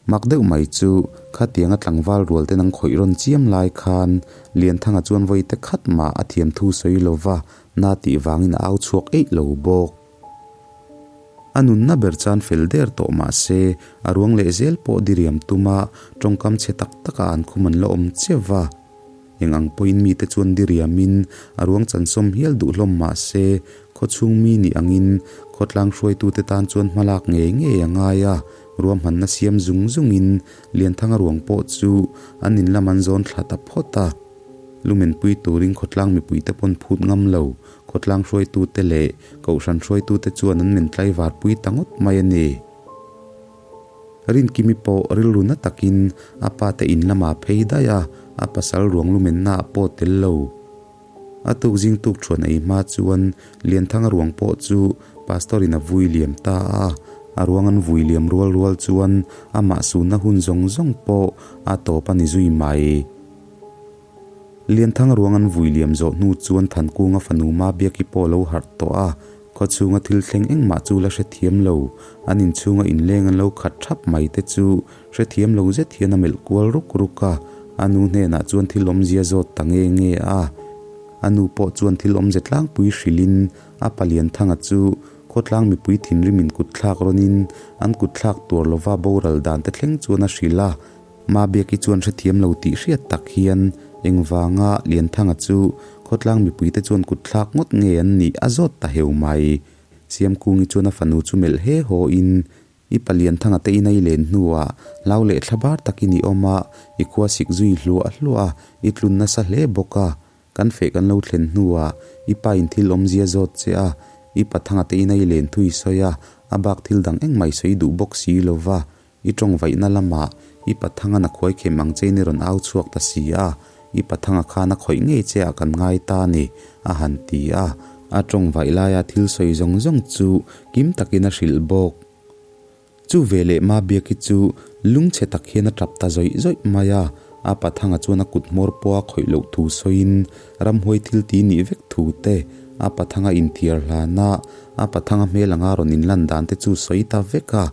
Mak deuh mai chu khatianga tlangval rual te nang khawih rawn chiam lai khan Lianthanga chuan vawi te khat mah a thiam thu sawi lo va, na tih vangin a au chhuak eih lo bawk. A nunna ber chan fel der tawh mah se, a ruang leh zel pawh diriam tuma tawngkam chhe tak taka an khum an la awm chiah va. Eng ang pawhin mite chuan diriamin a ruang chansawm hial duh hlawm mah se, khawchhung mi nih angin khawtlang hruaitute tan chuan hmalak ngei ngei a ngai a, ruahmanna siam zung zungin Lianthanga ruang pawh chu an in lam an zawn thla ta phawt a. Lumenpui turin khawtlang mipuite pawn phut ngam lo, khawtlang hruaitute leh kohhran hruaitute chuan an men tlaivarpui ta ngawt mai a ni. Rinkimi pawh rilru na takin a pa te in lamah phei daih a, a pasal ruang lumenna ah pawh tel lo. A tuk zing tuk thuan ei hma chuan Lianthanga ruang pawh chu Pastor in a vui liam ta a, a ruang an vui liam rual rual chuan amah sunna hun zawng zawng pawh a tawp a ni zui mai. Lianthang ruang an vui liam zawh hnu chuan Thankunga fanu Mabiaki pawh lo harh tawh a, khaw chhunga thil thleng engmah chu la hrethiam lo. An inchhunga inleng an lo khat thap mai te chu hrethiam lo zet hian a melh kual ruk ruk a, a nu hnenah chuan thil awmzia zawt ta nge nge a. A nu pawh chuan thil awmze tlangpui hrilhin a pa Lianthanga chu khawtlang mipui thinrimin kutthlak rawnin an kutthlak tuar lova boral dan te thleng chuan a hrilh a. Mabiaki chuan hrethiam lo tih hriat tak hian engvanga Lianthanga chu khawtlang mipuite chuan kutthlak ngawt nge an nih a zawt ta heu mai. Siamkungi chuan a fanu chu melh he haw in, I pa Lianthanga te in a i len hnuah hlau leh thlabar takin i awm a, i khua sik zui hluah hluah a, i tlun nasa hle bawk a. Kan feh kan lo thlen hnuah i pa in thil awmzia zawt che a, i Pathanga te in a i len thu i sawi a, a bak thil dang engmah i sawi duh bawk si lova. I tawngvaihna lamah i Pathangan a khuai khem ang chein i rawn au chhuak ta si a, i Pathanga khan a khawih ngei che ah kan ngai ta a ni, a han ti a. A tawngvaih laia thil sawi zawng zawng chu kim takin a hrilh bawk. Chu veleh Mabiaki chu lungchhe tak hian a tap ta zawih zawih mai a, a Pathanga chuan a kut hmawr pawh a khawih loh thu sawiin ramhuai thil ti nih vek thu te, a Pathanga inthiar hlana a Pathanga hmel anga rawn inlan dan te chu sawi ta vek a.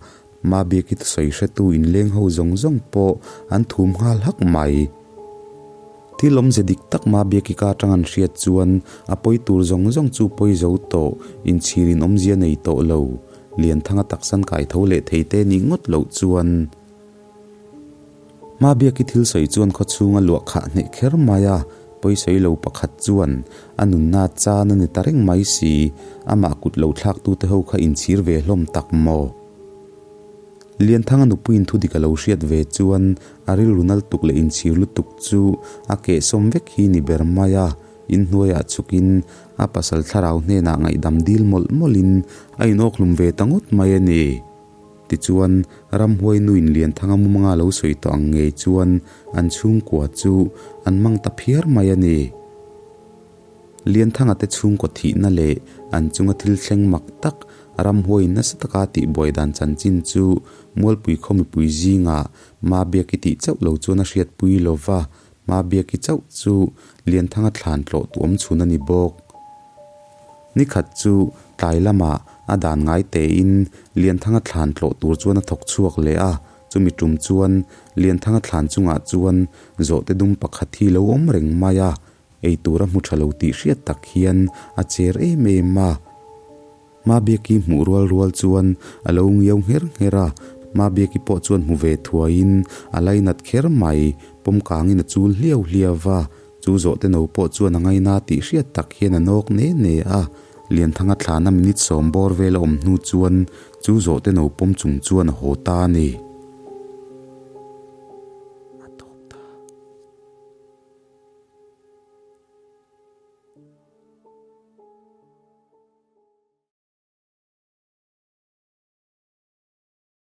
Mabiaki thusawi hretu inleng ho zawng zawng pawh an thum nghal hak mai. Thil awmze dik tak Mabiaki ka atang an hriat chuan a pawi tur zawng zawng chu pawi zo tawh, inchhirin awmzia nei tawh lo. Lianthanga taksan kai tho leh thei te nih ngawt loh chuan. Mabiaki thil sawi chuan khawchhunga luah khah hneh kher mai a, pawi sawi lo pakhat chuan a nunna chan a ni ta reng mai si, amah kut lo thlaktute ho kha inchhir ve hlawm tak maw? Lianthanga nupuiin thudik a lo hriat ve chuan a rilru nal tuk leh inchhir lutuk chu a kehsawm vek hi ni ber mai a, inhnuaiah chhukin a pasal thlarau hnenah ngaihdam dil mawlh mawlhin a inawkhlum ve ta ngawt mai a ni. Tichuan, ramhuai nuin Lianthanga mumanga lo sawi tawh ang ngei chuan an chhungkua chu an mang ta phiar mai a ni. Lianthanga te chhungkaw thihna leh an chunga thil thleng mak tak ramhuaiin nasa taka tihbuai dan chanchin chu Mualpui khaw mipui zingah Mabiaki tih chauh lo chuan a hriatpui lo va, Mabiaki chauh chu Lianthanga thlan tlawh tu awm chhun a ni bawk. Nikhat chu tlai lamah a dan ngai tein Lianthanga thlan tlawh tur chuan a thawk chhuak leh a, chumi tum chuan Lianthanga thlan chungah chuan zawhte dum pakhat hi lo awm reng mai a, ei tur a hmu tha lo tih hriat tak hian a cher em em a. Mabiaki hmuh rual rual chuan a lo ngiau ngher ngher a, Mabiaki pawh chuan hmu ve thuaiin a lainat kher mai, pawm kangin a chul hliau hliau va, Chu zawhte no pawh chuan a ngaina tih hriat tak hian a nawk ne ne a, Lianthanga thlana minute sawm bawr vel a awm hnu chuan chu zawhte no pawm chung chuan a haw ta a ni.